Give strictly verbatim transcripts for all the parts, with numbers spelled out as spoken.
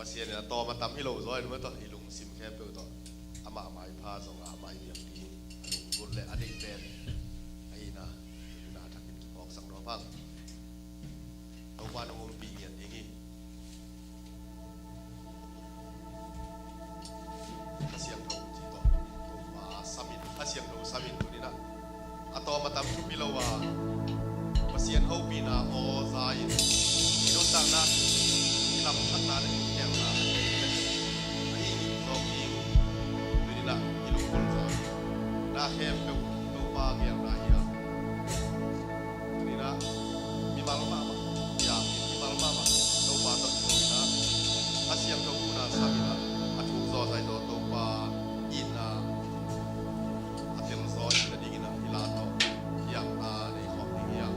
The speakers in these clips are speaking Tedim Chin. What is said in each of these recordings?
Pasian in a tawm a tam hi lo zaw in, mah tawh i lungsim khempeuh tawh amah maipha zong a, amah i biakpi a lunggulh le a deih pen ahihna, tuni-in a thakin kiphawksak nuam hang. Topa nong ompih ngiat ding hi. Kha Siangtho ci tawh Topa sam in, Kha Siangtho sam in, tuni-in a tawm a tam thupi lo a, Pasian hopihna aw za in i nuntakna, i lamthakna le i khialhna a hi zawk ding. Tuni-in a i lunggulh zaw hi. Na khempeuh Topa geelna hi a, tuni-in a mimal mahmah, ya, mimal mahmah Topa tawh kiko in a, Kha Siangtho hun a sam in a, a thuk zaw zai tawh Topa itna a tel zaw i hih nadingin a, i la tawh i akna nei khawm ding hi a.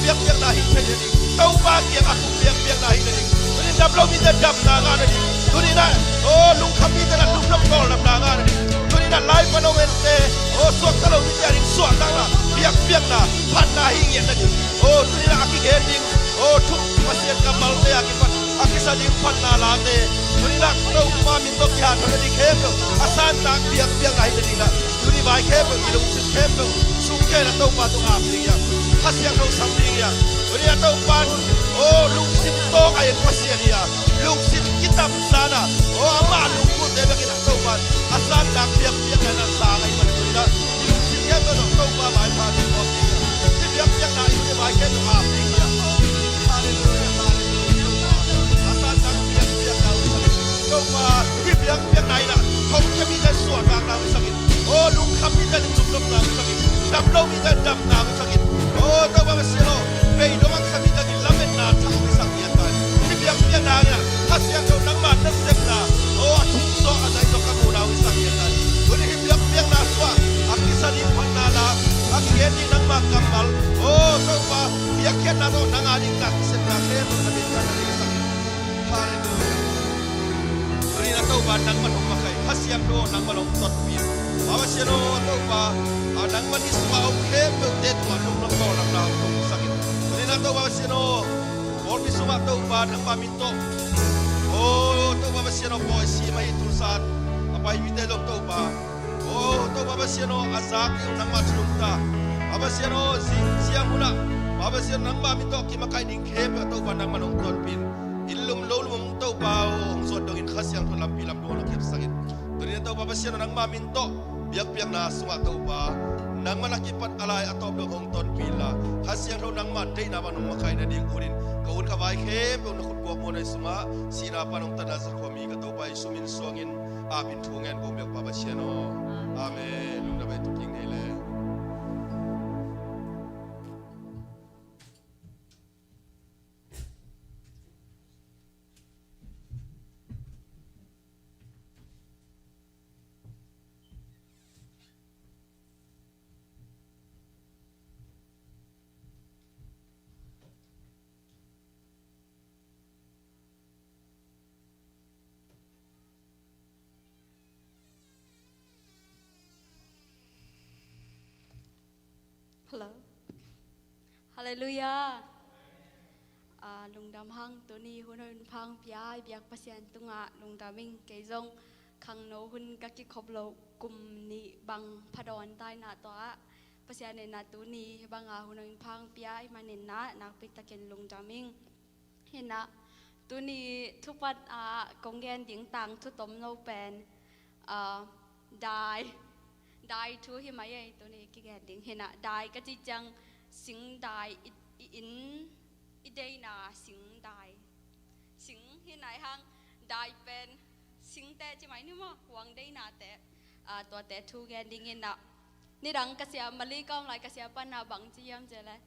Biakpiakna hi thei ding. Topa kiang a tung biakpiakna hi ding. Tuni in dam lo mite damna ngah ding. Tuni in ah, oh, lungkham mite in ah lungnop tawldamna ngah ding. Tuni in ah lai pan hong ente, oh, suakta lo mite a ding suahtakna, biakpiakna, phatna hi ngiat ding. Oh, tuni in ah a kigen ding, oh, thu Pasian kammalte a kipat a kisa ding phatna late. Tuni in ah Topa min tawh kihanthawn ding khempeuh a santak biakpiakna hi ding in ah. Tuni vai khempeuh, i lungsim khempeuh sungkia in ah Topa tung ap ding hi hang. Kha Siangtho sam ding hi hang. Tuni a Topa in, oh, lungsim tawng a en Pasian hi a, lungsim kitamsa in ah, oh, amah lungkimte bek in ah Topa in a santak biakpiakna in ah sang a hi man. Tuni in ah i lungsim khempeuh tawh Topa maipha ding khawm ding hi hang. I biakpiakna i hun i mai khempeuh ap ding hi hang. Halleluiah, halleluiah. A santak biakpiakna hun i sak in. Topa, i biakpiakna in ah thongkia mite suahtakna hun i sak in. Oh, lungkham mite lungnopna hun i sak in. Dam lo mite damna hun i sak in. Oh, Topa Pasian aw, bei dong a kisa mite tungah lametna thak hun i sak ngiat ta in. I biakpiakna in ah Kha Siangtho nangma nasepna, oh, a thuk zawh a zai zawh ka muhna hun i sak ngiat ta in. Tuni i biakpiakna sungah a kisa ding phatna la, a kigen ding nangma kammal, oh, Topa, biakpiakna tawh nang a ding nasepna khempeuh na biakpiakna ding i sak in. Halleluiah. Tuni in ah Topa nangman hong makaih, Kha Siangtho nangman hong tonpih. Topa Pasian aw, Topa, a nangman i sungah a om khempeuhte tungah lungnop tawldamna hong sak in. Tuni in ah Topa Pasian aw, pawlpi sungah Topa nangma min tawh, oh, Topa Pasian aw, pawi sim ahi Tulsa a pai mite zong Topa, oh, Topa Pasian aw, a zak ding uh nangma thu lum ta. Topa Pasian aw, zing ziang hun ah, Topa Pasian aw, nangma min tawh kimakaih ding khempeuh ah Topa nangman hong tonpih in. Inn lum lo lum Topa aw, hong zuat dongin Kha Siangtho lampi lamdung hong kepsak in. Tuni in ah Topa Pasian aw, nangma min tawh biakpiakna sungah Topa nangman a kipat a lai a tawp dong hong tonpih in la, Kha Siangtho nangma deihna bang hong makaih nading ut in, ka ut ka vai khempeuh na khut guak muanhuai sungah sihna pan hong tan Nazareth khuami ka Topa Jesu min suangin ap in thu ngen kong biak Pa Pasian aw. Amen. Lungdam ei, tu king nei le. Hello. Halleluiah. Ah, lungdam hang, tuni hun hong pia i biak Pasian tungah lungdam ing. Kei zong khangno hun ka kikhop loh kum nih bang phadawn ta in ah, tua ah Pasian in ah tuni banga hun hong pia ahih manin ah nakpi takin lungdam ing. Hi in ah, tuni thupat ah kong gen ding tangthu tomno pen, ah, dai, dai thu hi mai ei, tuni kigen ding. Hi in ah, dai ka cih ciang sing dai, i, i inn, i deihna sing dai. Sing hi nai hang, dai pen singte ci mai ni maw, huang deihnate, ah, tuate thu gen ding in ah. Nidang ka sia, Malay ka om lai, ka sia pan ah bang ci hiam cih leh,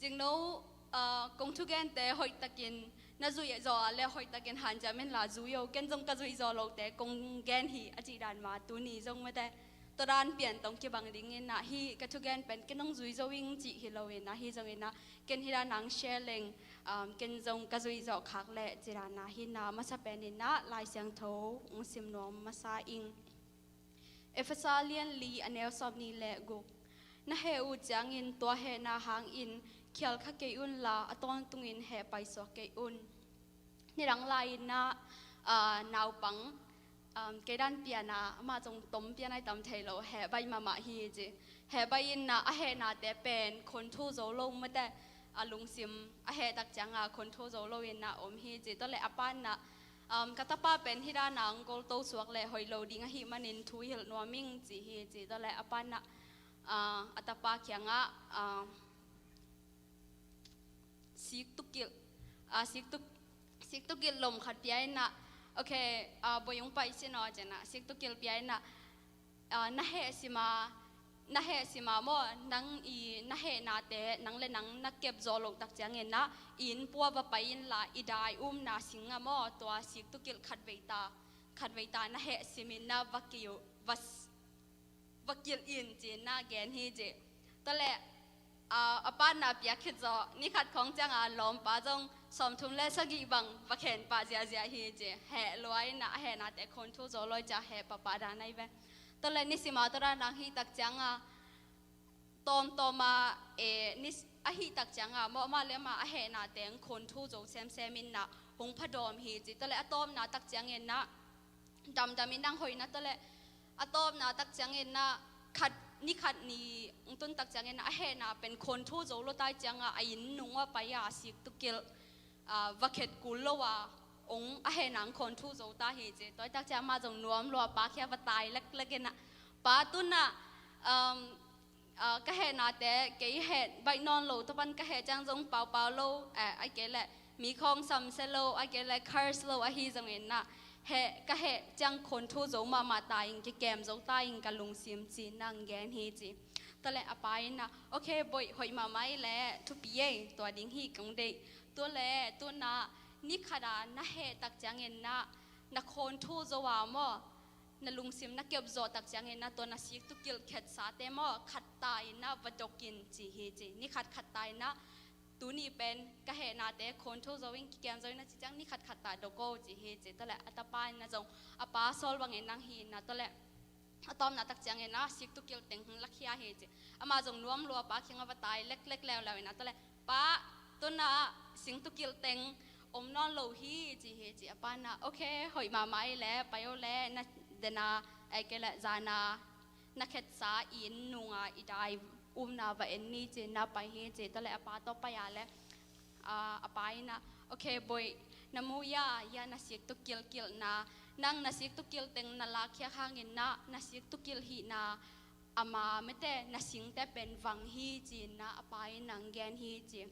cingno, ah, kong thugente hoihtakin na zuih zawh leh hoihtakin hanciam in la zui o, ken zong ka zuih zawh lohte kong gen hi a cih dan mah tuni zong mate, tua dan pian tawh kibang ding in ah, hih ka thugen pen ken hong zui zo ing cih hi lo in ah, ahi zongin ah ken hih dan hong share leng, um, ken zong ka zuih zawh khak leh cih dan ah, hi in ah masa pen in ah Lai Siangtho hong sim nuam masa ing. Efesa lian li a neu sawmnih le guk. Na heh uh ciangin tua hehna hangin khialkha kei un la, a tawntungin heh paisuak kei un. Nidang lai-in ah, ah, naupang, um, kei dan pian ah, amah zong tom pian ai tam thei lo, heh baih mahmah hi ci. Heh baih in ah, a hehnate pen control zo lo mate, a lungsim a heh tak ciang ah control zo lo in ah om hi ci. Tua leh a pa in ah, um, ka tapa pen hih dan ah hong golto suak leh hoih lo ding ahih manin thu hilh nuam ing ci hi ci. Tua leh a pa in ah, ah, a tapa kiangah, ah, siktukilh, ah, siktuk-, siktukilh lom khat pia in ah, okay, ah, bawi hong pai sin aw ci in ah, siktukilh pia in ah, ah, na heh sim a, na heh sim a maw, nang i na hehnate, nang le nang na kep zawh loh tak ciangin ah, i inn pua va pai in la, i dai umna sing ah maw, tua siktukilh khat vei ta, khat vei ta na heh sim in ah va kilh, va s-, va kilh in ci in ah gen hi ci. Tua leh, A, a pa'n a piak khit zawh, ni khat khawng ciang a lawmpa zong sawmthum le sagih bang va khen pah ziahziah hi ci. Heh lua in ah, a hehnate khawn thu zo lo i ci a, heh pahpah dan ahi ve. Tua leh nisim a tua dan a hih tak ciang a, tawmtawm a, e, nis-, a hih tak ciang a, mawh mah leh mah a hehnate khawn thu zo semsem in ah, hong phadawm hi ci. Tua leh a tawpna tak ciang in ah, damdam in ah hoih in ah, tua leh a tawpna tak ciang in ah, khat, ni khat ni hong tun tak ciang in ah, a hehna pen khawn thu zo lo ta i ciang a, a inn nung uah pai a, sik tu kilh, a, va khet kul lo a, hong, a hehna hong khawn thu zo ta hi ci. Tua i tak ciang amah zong nuam lua, pa kiang va tai leklek in ah, pa, tu-in ah, um, a, ka hehnate kei heh baih nawn lo, tua pan ka heh ciang zong paupau lo, eh, ahih kei leh mi khawng samsia lo, ahih kei leh curse lo ahi zong in ah, heh, ka heh ciang khawn thu zo mahmah ta ing, kikem zo ta ing ka lungsim ci-in ah hong gen hi ci. Tua leh a pa in ah, okay, Boi, hoih mahmah ei leh, thupi ei, tua ding hi kong deih. Tua leh tu-in ah, ni khat a na heh tak ciang in ah, na khawn thu zo a maw, na lungsim na kep zawh tak ciang in ah, tua na sik tu kilh khetsate maw, khat ta in ah va dok in ci hi ci. Ni khat khat ta in ah, tuni pen ka hehnate khawn thu zo ing, kikem zo ing a ci ciang, ni khat khat ta dok o ci hi ci. Tua leh a tapa in ah zong a pa sawl bang in ah hong hi in ah, tua leh a tawpna tak ciang in ah sik tu kilh teng hong lakhia hi ci. Amah zong nuam lua, pa kiang a va tai leklek leuleu in ah, tua leh, pa, tu-in ah sik tu kilh teng om nawn lo hi ci hi ci. A pa in ah, okay, hoih mahmah ei leh, pai o leh, na, den a, ahih kei leh zan a na khetsa inn nung a i dai umna va en ni ci-in ah pai hi ci. Tua leh a pa tawh pai a leh, a, a pa in ah, okay, Boi, na mu hia, hia na sik tu kilh kilhna, nang na sik tu kilh teng na lakkhiat hang in ah, na sik tu kilh hihna, ama mete, na singte pen vang hi ci-in ah a pa in ah hong gen hi ci.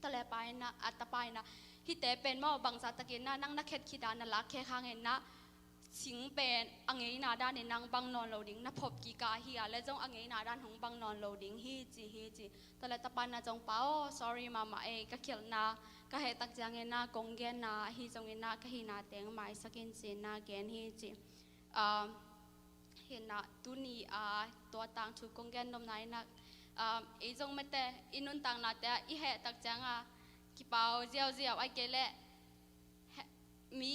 Tua leh a pa in ah, a tapa in ah, hihte pen maw, bangzah tak in ah nang na khet khit a na lakkhiat hang in ah, sing pen a ngeina dan in ah hong bang nawn lo ding, na phop kik a hi a leh zong a ngeina dan hong bang nawn lo ding hi ci hi ci. Tua leh tapa in ah zong, pa aw, sorry mahmah ei, ka kilhna, ka heh tak ciang in ah kong genna, ahi zong in ah ka hihna teng maisak in ci-in ah gen hi ci. Um, hi in ah tuni a tua tangthu kong gen nopna in ah, um, ei zong mete, i nuntaknate ah i heh tak ciang a, kipau ziauziau, ahih kei leh, he, mi,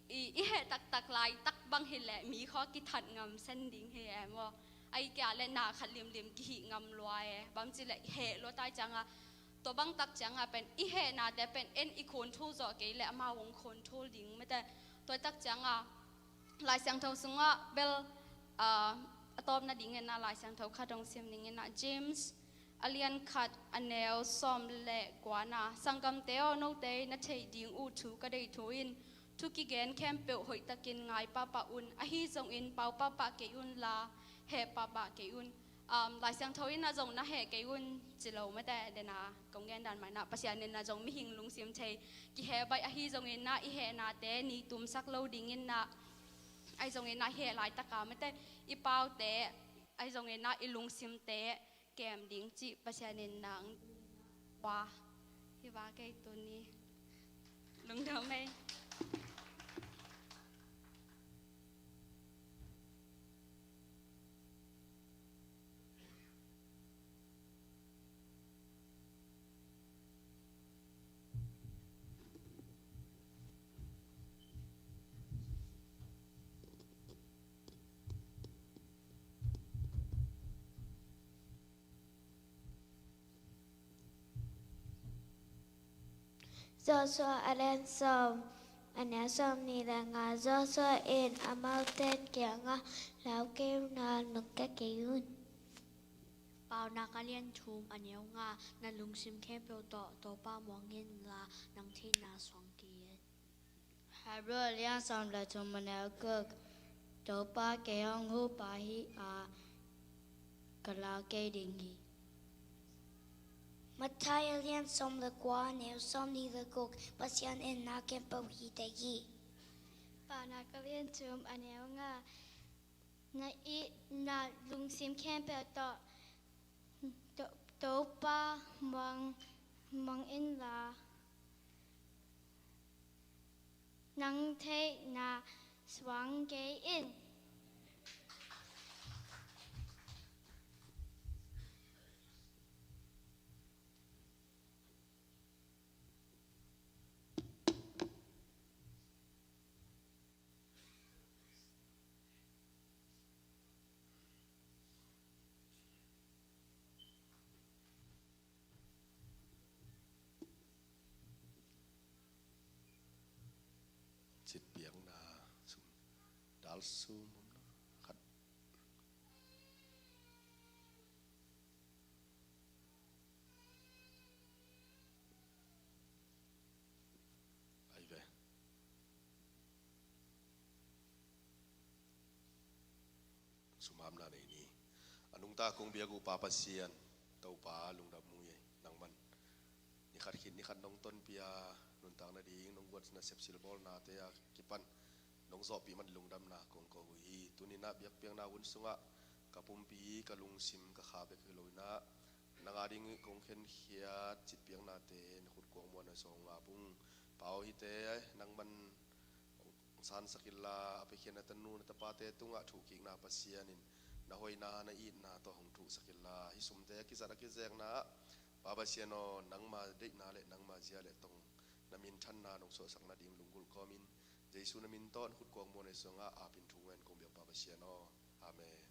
i, i heh taktak laitak bang hi leh mi khua kithat ngam sen ding hi e maw. Ahih kei leh na khat limlim kihih ngam lua e. Bang ci leh heh lua ta i ciang a, tua bang tak ciang a pen i hehnate pen en i khawn thu zawh kei leh amau hong khawn thu ding mete. Tua i tak ciang a, Lai Siangtho sungah bel, ah, a tawpna ding in ah Lai Siangtho khat hong sim ning in ah, James a lian khat a neu sawm le kua-na, sanggamte aw, note na theih ding uh thu ka deih thu in, thu kigen khempeuh hoih takin ngai pahpah un, ahi zongin pau pahpah kei un la, heh pahpah kei un. Um, Lai Siangtho in ah zong na heh kei un ci lo mete, den a kong gen dan mah in ah, Pasian in ah zong mihing lungsim thei kiheh baih, ahi zongin ah i hehnate ni tumsak lo ding in ah, ahi zongin ah i heh laitak a mete, i paute, ahi zongin ah i lungsimte kem ding cih Pasian in ah hong, wa, hi va kei tuni. Lungdam ei. Joshua a lian sawm, a neu sawmnih le nga. Joshua in amaute kiangah, lau kei un la, nungta kei un. Paunak a lian thum, a neu nga. Na lungsim khempeuh tawh Topa muang inla, nang theihna suang kei in. Hebrew a lian sawm le thum, a neu guk. Topa kei hong huh pa hi a, ka lau kei ding hi. Matthai a lian sawm le kua, a neu sawmnih le guk. Pasian in na khempeuh hi thei hi. Paunak a lian thum, a neu nga. Na i, na lungsim khempeuh tawh To-, Topa muang, muang inla, nang theihna suang kei in. Sum om na khat. Ai ve. Sumamna nei ni. A nungta kong biak uh Pa Pasian, Topa lungdam uh hi nangman. Ni khat khit ni khat nong tonpih a, nuntak nading nong guat nasep silbawlnate a kipan nong zawhpih man lungdamna kong ko uh hi. Tuni-in ah biakpiakna hun sungah ka pumpi, ka lungsim, ka kha bek hi lo-in ah nang a ding kong khenkhiat citpiaknate na khut kuang muanah sawng ngap ung. Pa aw, hihte nangman hong sansak inla, a piakhia na tanu na tapate tungah thuhkikna Pasian in na hoihna na itna tawh hong thuhsak inla, hih sumte a kizat a kizekna ah Pa Pasian aw, nangma deihna le nangma zia le tong na minthanna nong suahsak nading lunggulh kawmin Jesu na min tawh na khut kuang muanah sawng ngap-in thu ngen kong biak Pa Pasian aw. Amen.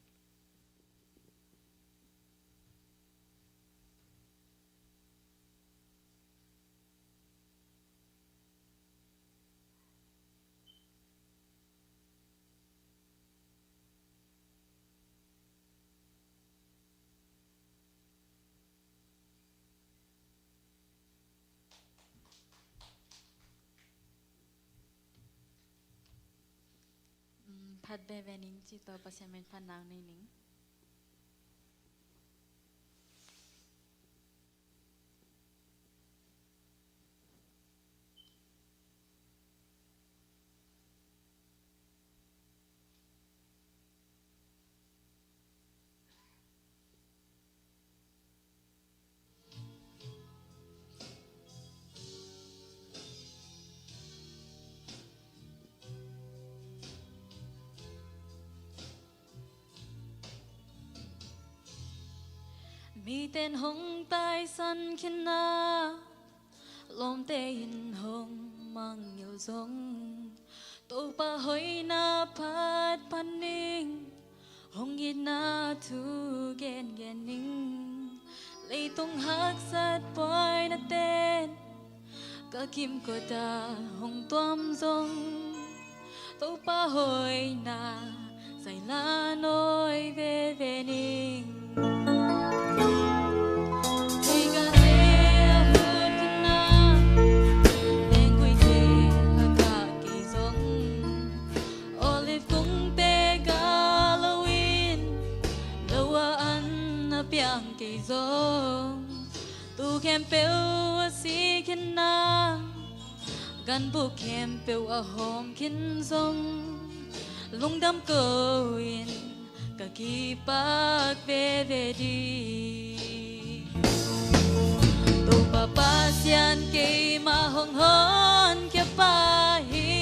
Phat veve ning ci tawh Pasian min phat nang nei ning. Miten hong taisan khin a, lawmte in hong mangngilh zong, Topa hoihna phat phat ning, hong itna thu gengen ning. Leitung haksat buaina ten ka kimkot ah hong tuam zong, Topa hoihna zai la nawi veve ning. Theiga te a hut khin a, lengguite a gah kei zong, olive kungte gah lo in, lo a an a piang kei zong, tu khempeuh a si khin a, ganbuk khempeuh a hawm khin zong, lungdam ko-in ka kipak veve ding. Topa Pasian keima hong honkhia pa hi.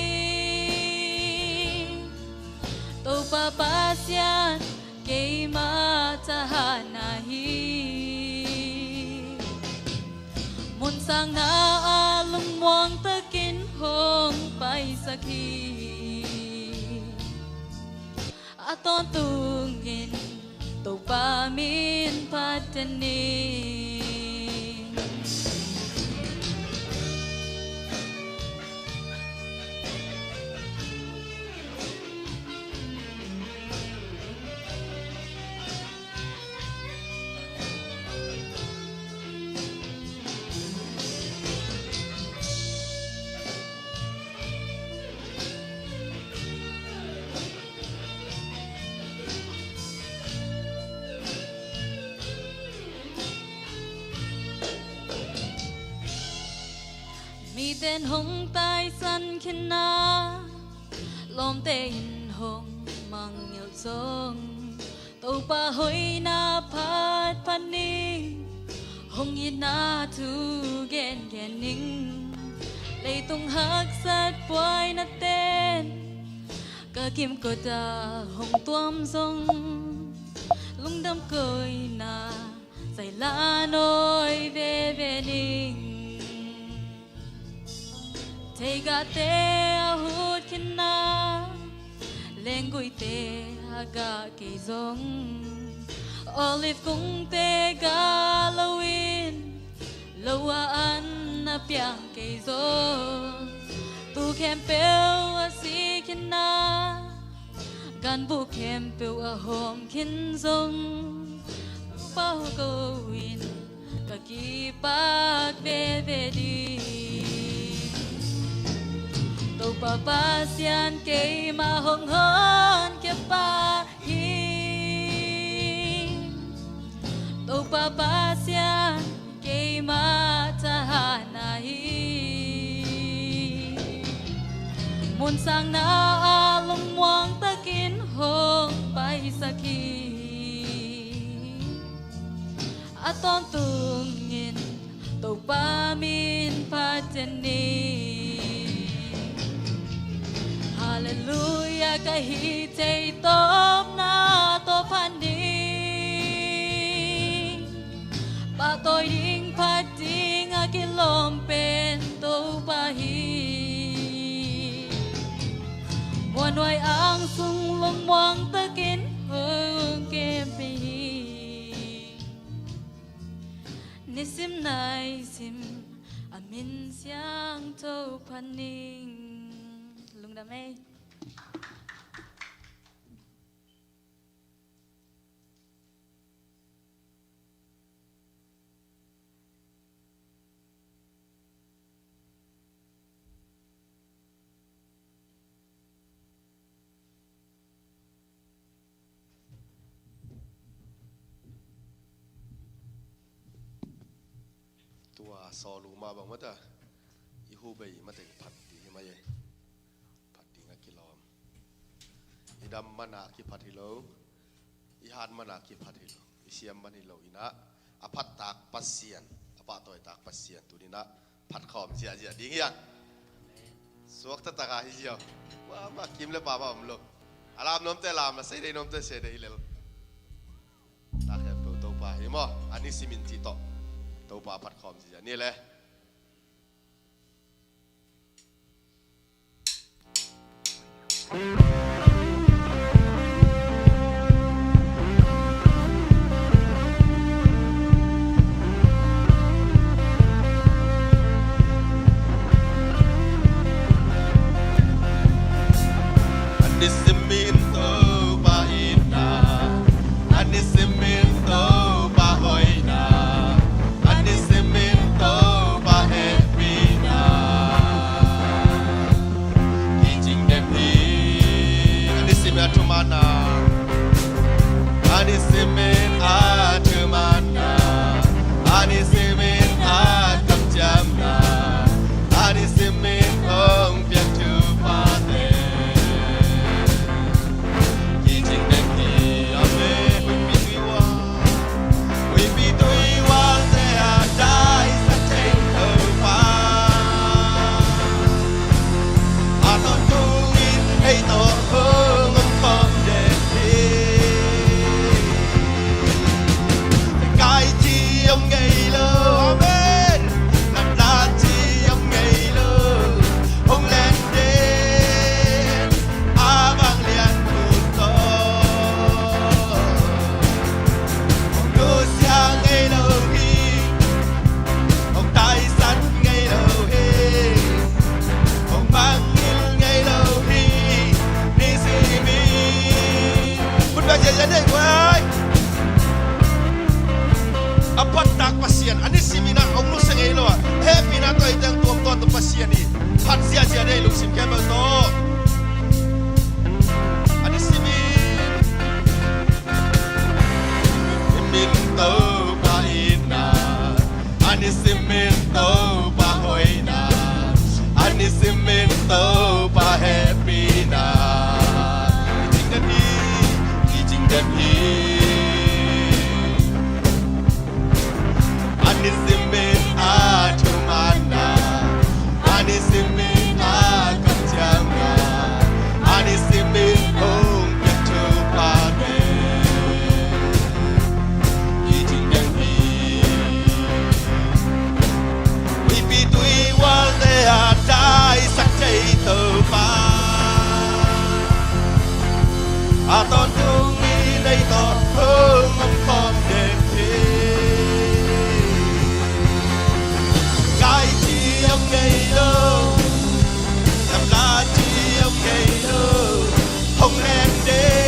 Topa Pasian keima tahatna hi. Munsangna ah lungmuang takin hong paisak hi. A tawntungin Topa min phat den ni. Miten hong taisan khin a, lawmte in hong mangngilh zong, Topa hoihna phat phat ning, hong itna thu gengen ning. Leitung haksat buaina ten ka kimkot ah hong tuam zong, lungdam ko-in zai la nawi veve ning. Theigahte a hut khin a, lengguite a gah kei zong, olive kungte gah lo in, lo a an a piang kei zong, tu khempeuh a si khin a, Ganbu khempeuh a hawm khin zong, Topa ko in ka kipak veve ding. Topa Pasian keima hong honkhia pa hi. Topa Pasian keima tahatna hi. Munsangna ah lungmuang takin hong paisak hi. A tawntungin Topa min phat ni. Halleluiah ka hih thei tawpna tawh phat ning. Pahtawi ding phat ding a kilawm pen Topa hi. Muanhuai ang sung lungmuang takin hong kem hi. Nisim naisim a min siangtho phat ning. Lungdam ei. Tua sawl uh mah bang mata i hu bei mateng phat ding hi mai ei. Phat ding a kilawm. I dam mana kiphat hi lo. I hat mana kiphat hi lo. I siam man hi lo inah, a phattak Pasian, a pahtawitak Pasian tuninah phatkhawm ziahziah ding hian. Suakta taka hi ziau. Mama kim le pama om lo. A lam nuamte lam, a sei dei nuamte sei dei lel. Tak khempeuh Topa hi maw. A nisimin cih tawh Topa phatkhawm ziahziah ni le. A nisimin Topa itna, a nisimin Topa hoihna, a nisimin Topa hehpihna. Kicing den hi. A nisimin a thumaanna, a nisimin a thumaanna, a nisimin a kamciamna, a nisimin hong piak thuphate. Kicing den hi. Amen. Huipi tui wal, huipi tui walte a taisan thei Topa. A tawntungin ei tawh hong om khawm den hi. Kai ci om ngei lo, amen. Natna ci om ngei lo, hong len den. A vang lian khut tawh hong nusia ngei lo hi. Hong taisan ngei lo hi. Hong mangngilh ngei lo hi. Nisimin. Khut beng ziahziah nei guai. A phattak Pasian, a nisimin ah hong nusia ngei lo a, hehpihna tawh ei teng tuamtuam tu Pasian hi. Phat ziahziah nei lungsim khempeuh tawh. A nisimin. Nisimin Topa itna, a nisimin Topa hoihna, a nisimin Topa hehpihna. Kicing den hi, kicing den hi. A nisimin a thumaanna, a nisimin a kamciamna, a nisimin hong piak thupha pen kicing den hi. Huipi tui walte a taisan thei Topa. A tawntungin ei tawh hong om khawm den hi. Kai ci om ngei lo, lamla ci om ngei lo, hong len den.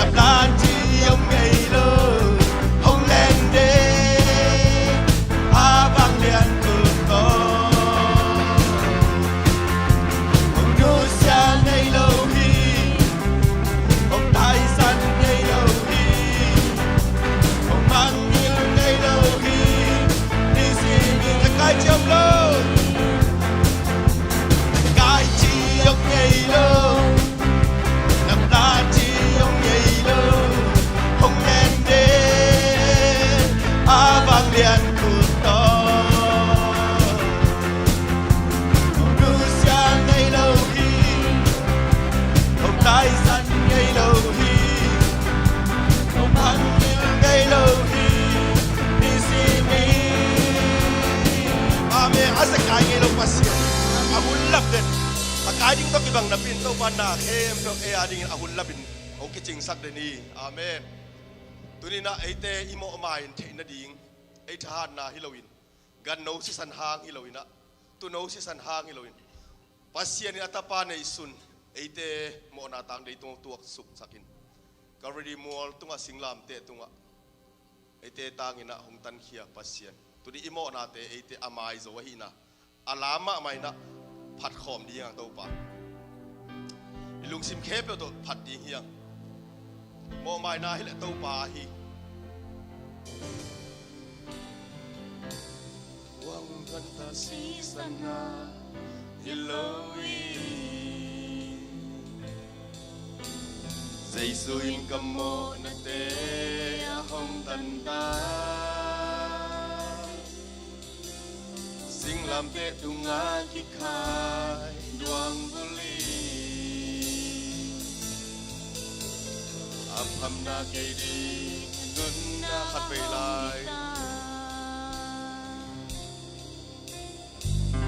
Lamdang ci om ngei lo, hong len de, a vanglian tung tawh. Hong nusia ngei lo hi, hong taisan ngei lo hi, hong mangngilh ngei lo hi. Nisimin a kai ci om lo, kai ci om ngei lo. Lamdang ci om ngei lo, hong len de, a vanglian tung tawh. Hong nusia ngei lo hi, hong taisan ngei lo hi, hong mangngilh ngei lo hi. Nisimin. Amen. A sa kai ngei lo Pasian, a hun lap den, a kai ding tawh kibang napi-in Topa na khempeuh ei a dingin a hun lapin hong kicingsak den hi. Amen. Tuni-in ah eite i mawhmai in theih nading, ei thahatna hi loin, ganno sisan hang hi loin ah, tuuno sisan hang hi loin, Pasian in a Tapa neihsun eite mawhna tang dei tungah tuaksuksakin, Calvary mual tungah, singlamteh tungah eite tangin ah hong tankhia Pasian, tuni i mawhnate eite a mai zo ahihna, a lam mahmah in ah phatkhawm ding hi hang Topa. I lungsim khempeuh tawh phat ding hi hang. Mawhmaina hi leh Topa ahi. Kuang ganta sisan a hi lo hi. Jesu in ka mawhnate a hong tan ta. Singlamteh tungah kikhai duang buli, a phamna kei ding nunna khat vei lai.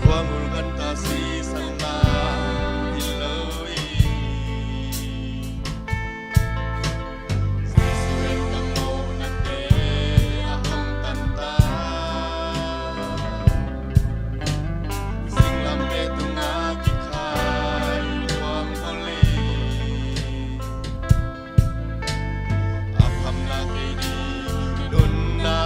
Kuang ganta sisan a hi lo hi. Jesu in ka mawhnate a hong tan ta. Singlamteh tungah kikhai duang buli, a phamna kei ding nunna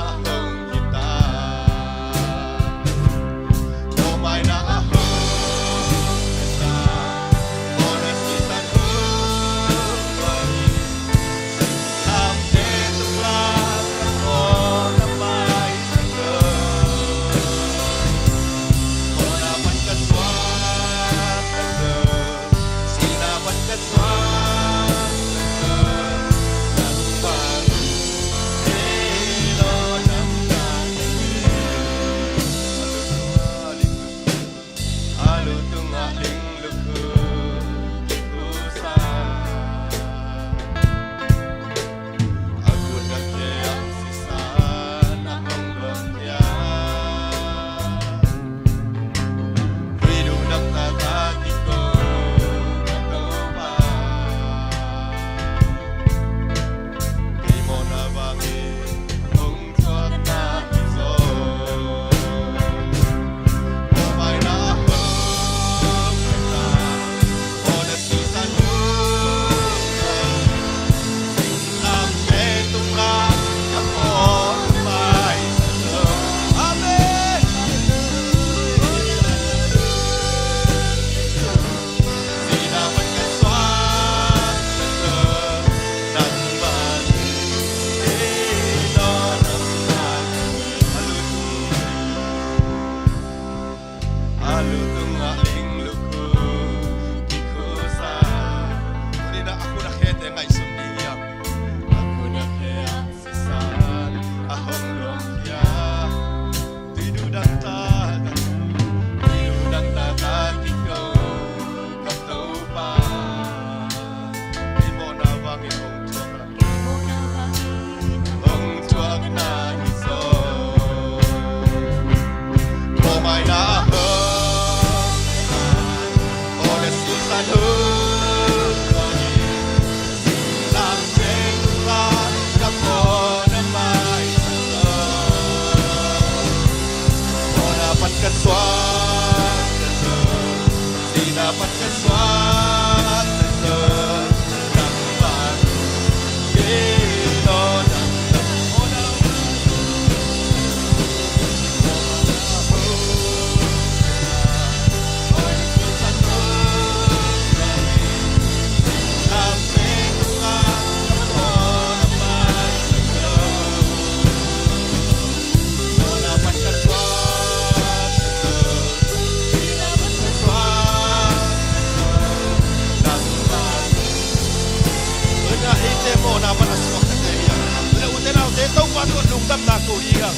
Nak ko hi a,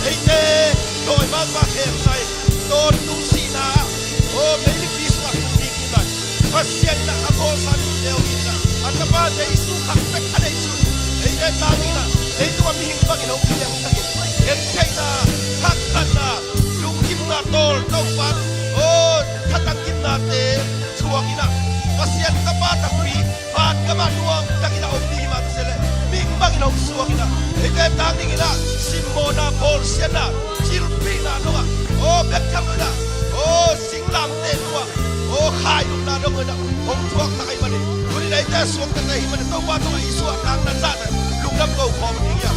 eite dawi mangpa khemsa in, tawntung sihna, aw, meilipi sungah tung ding hi mai. Pasian in a bawlsa mite hong it in a, a Tapa Jesu khang bek a neihsun, eite tangin a, leitungah mihing bangin hong piangsak in, gentheihna, haksatna, lungkimna tawl Topa, aw, thatang gimnate thuak in a, Pasian Tapa takpi, vangamah nuam takin a om ding hi mah ta se leh, mihing bangin hong suak in a, eite tang dingin a, simmawhna, bawlsiatna, thilpihna dongah, aw, bek tham lo in a, aw, singlamteh dongah, aw, khailupna dong lo in a, hong thuaksak ahih manin, tuni in eite suakta te ahih manin, Topa tungah i suahtakna zahtak lungdam ko khawm ding hi a.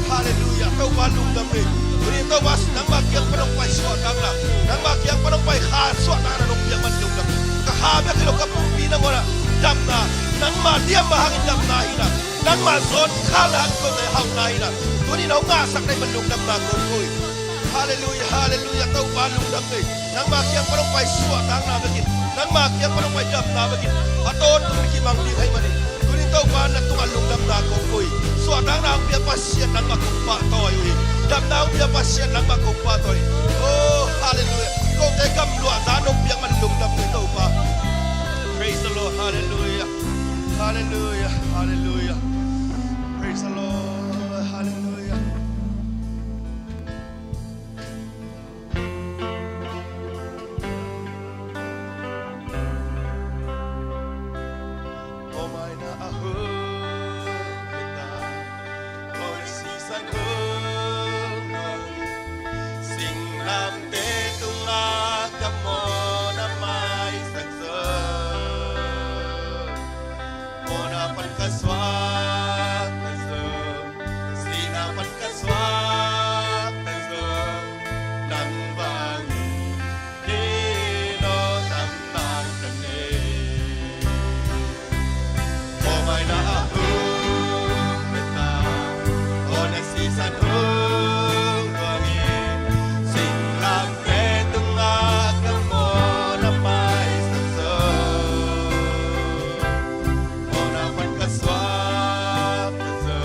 Halleluiah, Topa lungdam ni. Tuni in Topa nangma kiang pan hong pai suahtakna, nangma kiang pan hong pai kha suahtakna nong piak man lungdam. Ka kha bek hi lo, ka pumpi nangawn ah damna, nangma diamna hangin damna hi in a, nangma zawn khalna hangin kote hauhna hi in a, tuni in hong ngahsak na hih man lungdamna kong ko hi. Halleluiah, halleluiah, Topa lungdam ni. Nangma kiang pan hong pai suahtakna bekin, nangma kiang pan hong pai damna bekin, a tawntung kimang ding ahih manin, tuni in Topa na tungah lungdamna kong ko hi. Suahtakna hong pia Pasian nangmah kong pahtawi uh hi. Damna hong pia Pasian nangmah kong pahtawi hi. Oh, halleluiah. Kote gamluahza nong piak man lungdam ni Topa. Praise the Lord. Halleluiah. Halleluiah. Halleluiah. Praise the Lord. Halleluiah. Singlamteh tungah ka mawhna maisak zo. Mawhna pan ka suakta zo, sihna pan ka suakta zo, nang bangin kei no damna ka nei. Mawhmaina a hong pia ta, aw na sisan hong luang in, singlamteh tungah ka mawhna maisak zo. Mawhna pan ka suakta zo,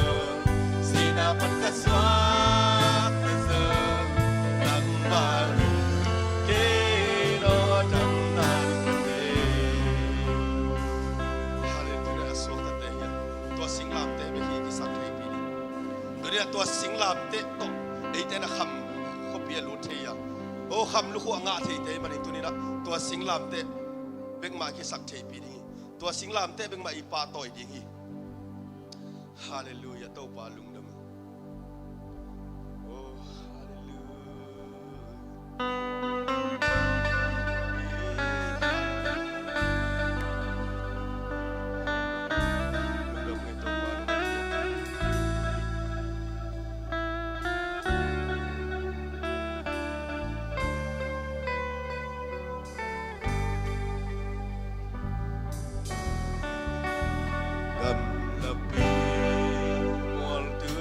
sihna pan ka suakta zo, nangmah in kei no damna ka nei. Halleluiah, a suakta te hi a, tua singlamteh bek hi kisak theipi ding. Tuni a tua singlamteh tawh eite na kham khuapi a lut thei a, aw, kham lukhu a ngah theite manin tuni a tua singlamteh bek mah kisak theipi ding hi. Tua singlamteh bek mah i pahtawi ding hi. Halleluiah, Topa lungdam. Oh, halleluiah. Lungdam ngai Topa, lungdam ngai. Gamlapi mualtu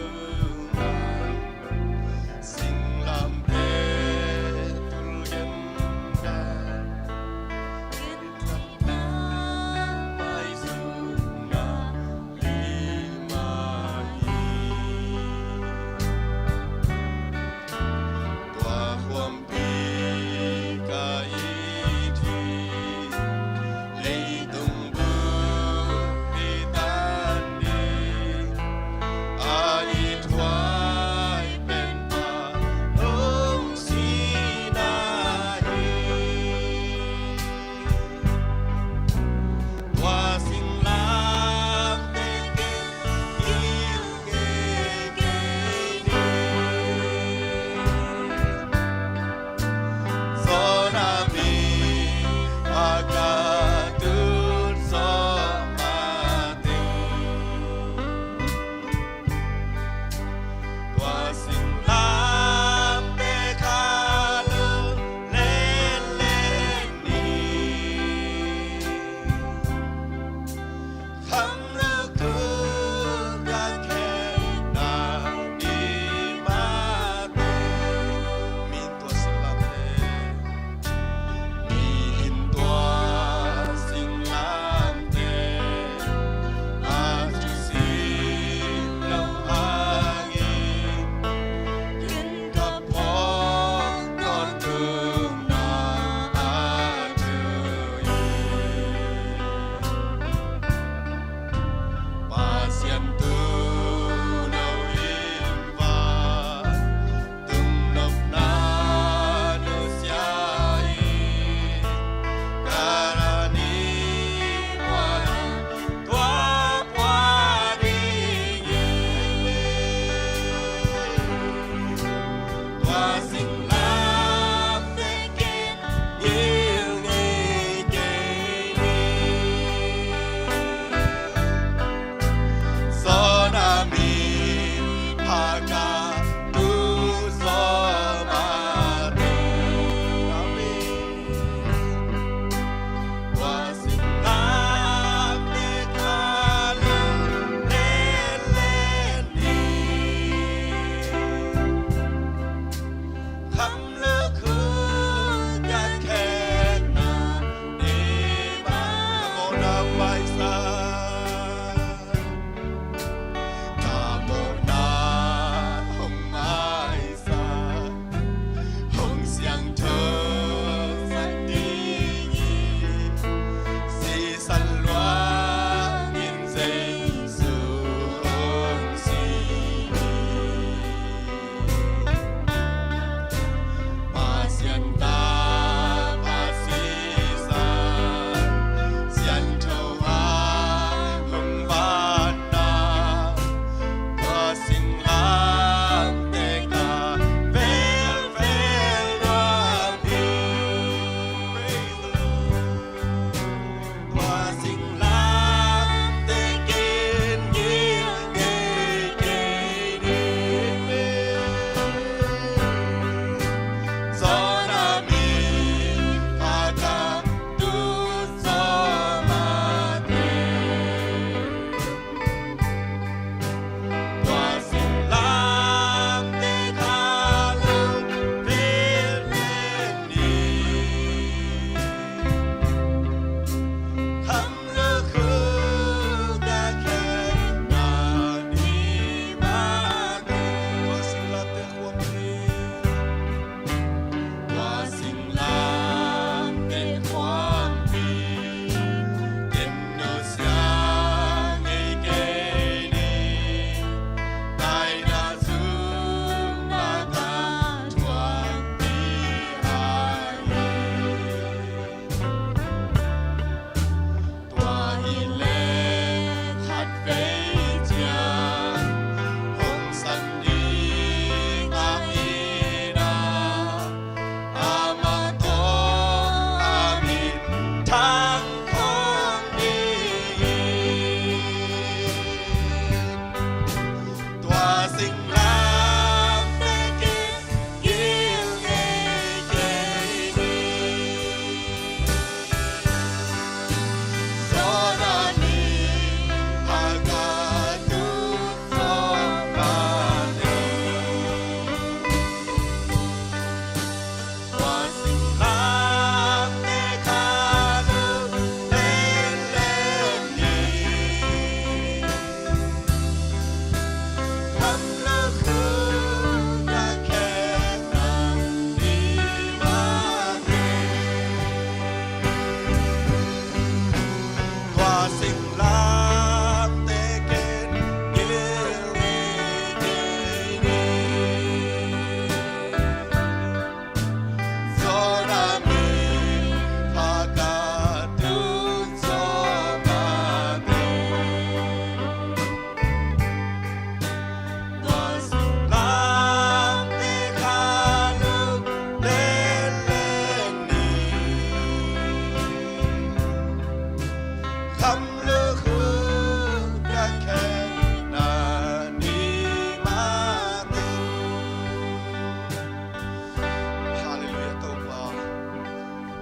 Halleluiah, Topa.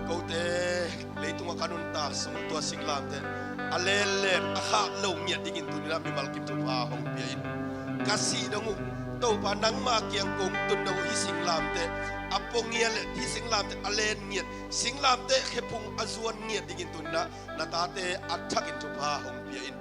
Kote leitungah ka nuntak sung tua singlamteh a lenlen a khah lo ngiat dingin tuni-in ah mimal kim thupha hong pia in. Ka sih dong uh Topa, nangmah kiang kong tun dong uh, hih singlamteh a pua ngiat le hih singlamteh a len ngiat, singlamteh khephung a zuan ngiat dingin tuni-in ah na tate a thakin thupha hong pia in.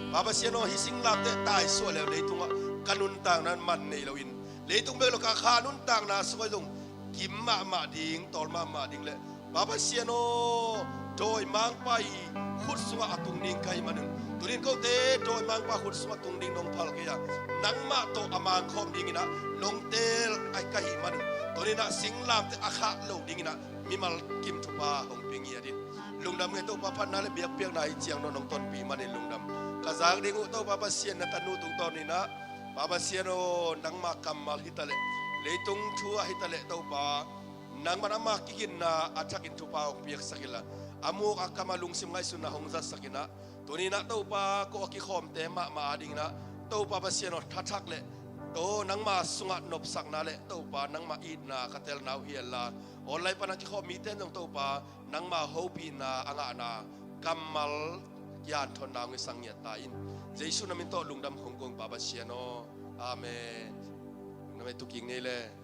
Pa Pasian aw, hih singlamteh taisuah le leitungah ka nuntakna man nei loin, leitung bek lo ka khah nuntakna sungah zong kim mahmah ding, tawl mahmah ding le Pa Pasian aw, dawimangpa i khut sungah a tung ding ka hih manin, tuni-in kote dawimangpa khut sungah tung ding nong phal kei a, nangmah tawh a mangkhawm dingin ah nong teel ka hih manin, tuni-in ah singlamteh a khah lo dingin ah mimal kim thupha hong pia ngiat in. Lungdam ngei Topa, phatna le biakpiakna i ciang nong tonpih manin lungdam. Ka zak ding uh Topa Pasian na tanu tungtawnin ah, Pa Pasian aw, nangmah kammal hi taleh, leitung thu ah hi taleh Topa, nangman ama kiginna a thakin thupha hong piaksak inla, a muk a kam a lungsim ngaihsunna hong zatsak in ah, tuni-in ah Topa, ko a kikhawmte mahmah adingin ah Topa Pasian aw, thathak le to nangma sungah nopsakna le Topa, nangma itna ka telna uh hi inla, online pan a kikhawm mite in zong Topa, nangma hopihna a ngahna kammal kianthonna hong hisak ngiat ta in. Jesu na min tawh lungdam kong ko ing Pa Pasian aw. Amen. Lungdam ei, tu kik ni le.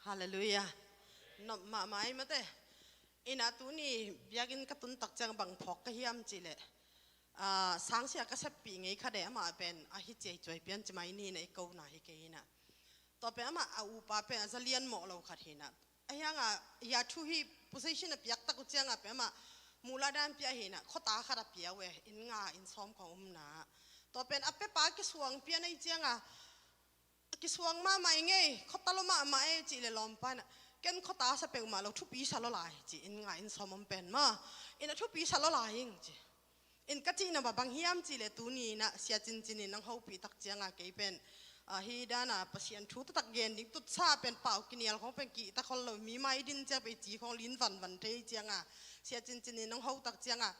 Halleluiah. Nop mahmah ei mate. Ina tuni biakinn ka tun tak ciang bang phawk ka hiam cih leh, ah, sangsia ka seppih ngei khat e, amah pen a hi ciaicuai pian ci mai ni, na i kona hi kei hi na. Tua pen amah a upa pen a za lian mawh lo khat hi na. A hiangah hia thu hi position a piak tak uh ciangah pen amah muhlah dan pia hi na, khuata khat a pia uh e, inn nga inn sawm khawng umna. Tua pen a pepa kisuang pian ei ciangah, kisuang mahmah i ngei, khuata lo mahmah e cih le lawmpa in ah, ken khuata sa peuhmah lo, thupi sa lo lai ci, inn nga inn sawm om pen maw, ina thupi sa lo lai ing ci. In ka cihna mah bang hiam cih le tuni in ah Sia Cincin in nang hopih tak ciangah kei pen, ah, hi dana Pasian thu taktak gen ding tutsa pen pau kinial khawng pen kihta khol lo, mi mai din ciang pen i ci khawng lin vanvan thei ciangah Sia Cincin in nang ho tak ciangah,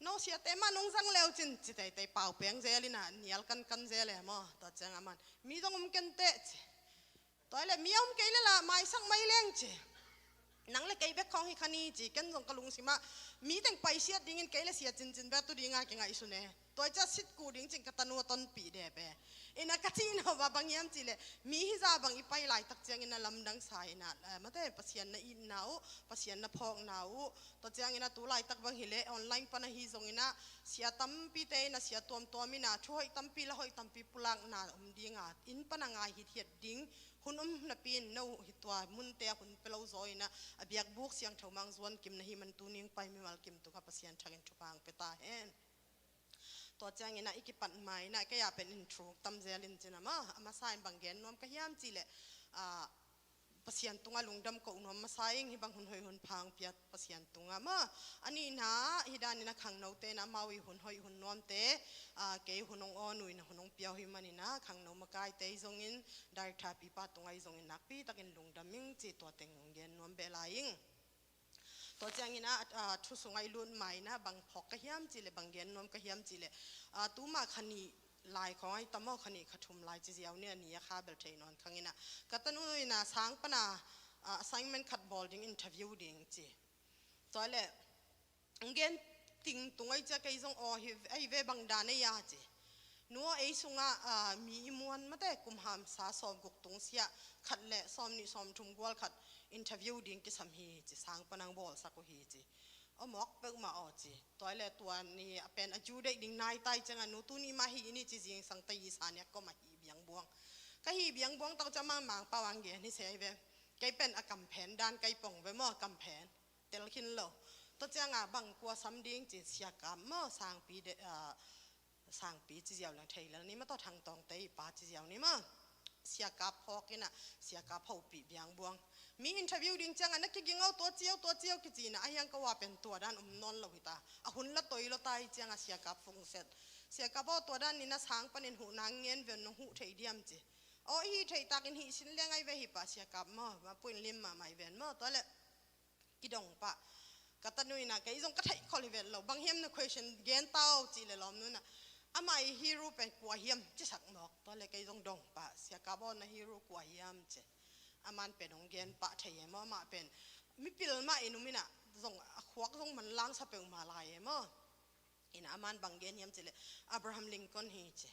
no siate mah nong zang leu cin ci teitei pau peng zel in ah nial kankan zel e maw, tua ciangah man mi zong om kenteh ci. Tua le mi a om kei le la maisak mai leng ci. Nang le kei bek khawng hi kha ni ci, ken zong ka lungsimah mi teng paisiat dingin kei le Sia Cincin bek tu dinga kingaihsun e. Tua ciah sitku ding cin ka tanu a tonpih dep e. Ina ka cihna mah bang hiam cih le mi hizah bang i pai laitak ciangin a lamdang sa in ah, eh, mate Pasian na itna uh, Pasian na phawkna uh, tua ciangin a tu laitak bang hi le online pan ahi zongin ah sia tampite in ah sia tuamtuam in ah thu hoih tampi la hoih tampi pulakna om dinga inn pan a ngai hithiat ding hun om napi in no hi tua munte a hun pe lo zaw in ah a biakbuk siangtho mang zuan kim na hi man tuni pai mimal kim tungah Pasian thakin thupha hong pia ta hen. Tua ciangin ah i kipat ma-in ah kei a pen in thuk tam zel in cin a maw, a masa in bang gen nuam ka hiam cih leh, ah, Pasian tungah lungdam koh nuam masa ing, hih bang hun hoih hun pha hong piak Pasian tungah maw. A nihna, hih danin ah khangnote in ah amau i hun hoih hun nuamte, ah, kei hun hong awn uh in ah hun hong pia uh hih manin ah khangno makaite i zongin, director pipa tungah i zongin nakpi takin lungdam ing cih tua teng hong gen nuam beh lai ing. Tua ciangin ah, ah, thu sungah i lut ma-in ah bang phawk ka hiam cih leh, bang gen nuam ka hiam cih leh, ah, tuma kha nih lai khawng ahi ta maw, kha nih kha thum lai ci ziau ni, a ni a kha bel thei nawn khang in ah, ka tanu in ah sang pan ah, ah, assignment khat bawl ding, interview ding ci. Tua leh, hong gen ting tung ahi ciang kei zong aw hi, ahi ve, bang dan ei a ci. Nu aw, ei sungah, ah, mi i muan mate, kum hamsa sawmguk tung siah khat leh sawmnih sawmthum gual khat interview ding kisam hi ci, sang pan hong bawlsak uh hi ci. Aw, mawk peuhmah aw ci. Tua leh tua ni a pen a due date ding nai ta i ciangah, nu tuni mah hih ni ci, zingsang ta i sa ni a kom a hih biangbuang. Ka hih biangbuang tak ciang Mangpau a hong gen hi se ahi ve. Kei pen a kamphen dan kei pong ve maw, a kamphen tel khin lo. Tua ciangah bang kua sam ding ci, Sia Kap maw, Sangpi de, ah, Sangpi ci ziau leng thei lel ni maw, tua Thang Tawngte i pa ci ziau ni maw. Sia Kap phawk in ah, Sia Kap hopih biangbuang. Mi interview ding ciangah na kiging aw, tua ci aw, tua ci aw kici in ah, a hiang ka ua pen tua dan om nawn lo hi ta. A hun la toi lo ta hi ciangah Sia Kap phone set. Sia Kap aw, tua danin ah sang panin huhna ngen ven, nong huh thei diam ci. Aw, i hih theih takin hih sin leng ahi ve hi pa, Sia Kap maw, ma puin lim mahmah hi ven maw, tua leh kidong pah. Ka tanu in ah kei zong ka theih khol hi vet lo, bang hiam na question gen ta aw cih leh lawmnu in ah, amah i hero pen kua hiam ci sak mawk. Tua leh kei zong dong pah, Sia Kap aw, na hero kua hiam ci. Aman pen hong gen pah thei e maw, amah pen mipil mah in um in ah, zong a khuak zong manlang sa peuhmah lai e maw. In ah aman bang gen hiam cih leh, Abraham Lincoln hi ci.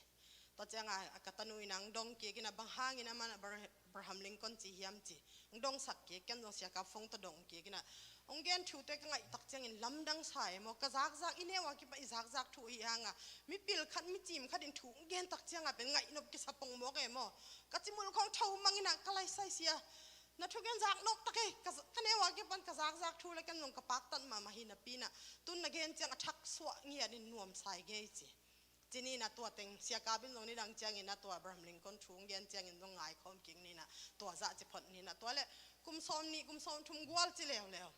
Tua ciangah a ka tanu in ah hong dong kik in ah, bang hangin aman Abra-, Abraham Lincoln ci hiam ci. Hong dongsak kik, ken zong Sia Kap phone tawh dong kik in ah, hong gen thute ka ngaih tak ciangin lamdang sa e maw. Ka zakzak, i neu a kipan i zakzak thu ahi hangah, mipil khat, micim khat in thu hong gen tak ciangah pen ngaih nop kisa pong mawk e maw. Ka cimul khawng tho mang in ah, ka lai sai Sia, na thugen zak nop tak e, ka, ka neu a kipan ka zakzak thu leh ken zong ka paktat mahmah hi napi in ah, tun na gen ciang a thak suah ngiat in nuamsa i ngei ci. Ci ni in ah tua teng, Sia Kap in zong nidang ciangin ah tua Abraham Lincoln thu hong gen ciangin zong ngaikhawm kik ni in ah, tua zah ci phot ni in ah, tua leh kum sawmnih, kum sawmthum gual ci leuleu.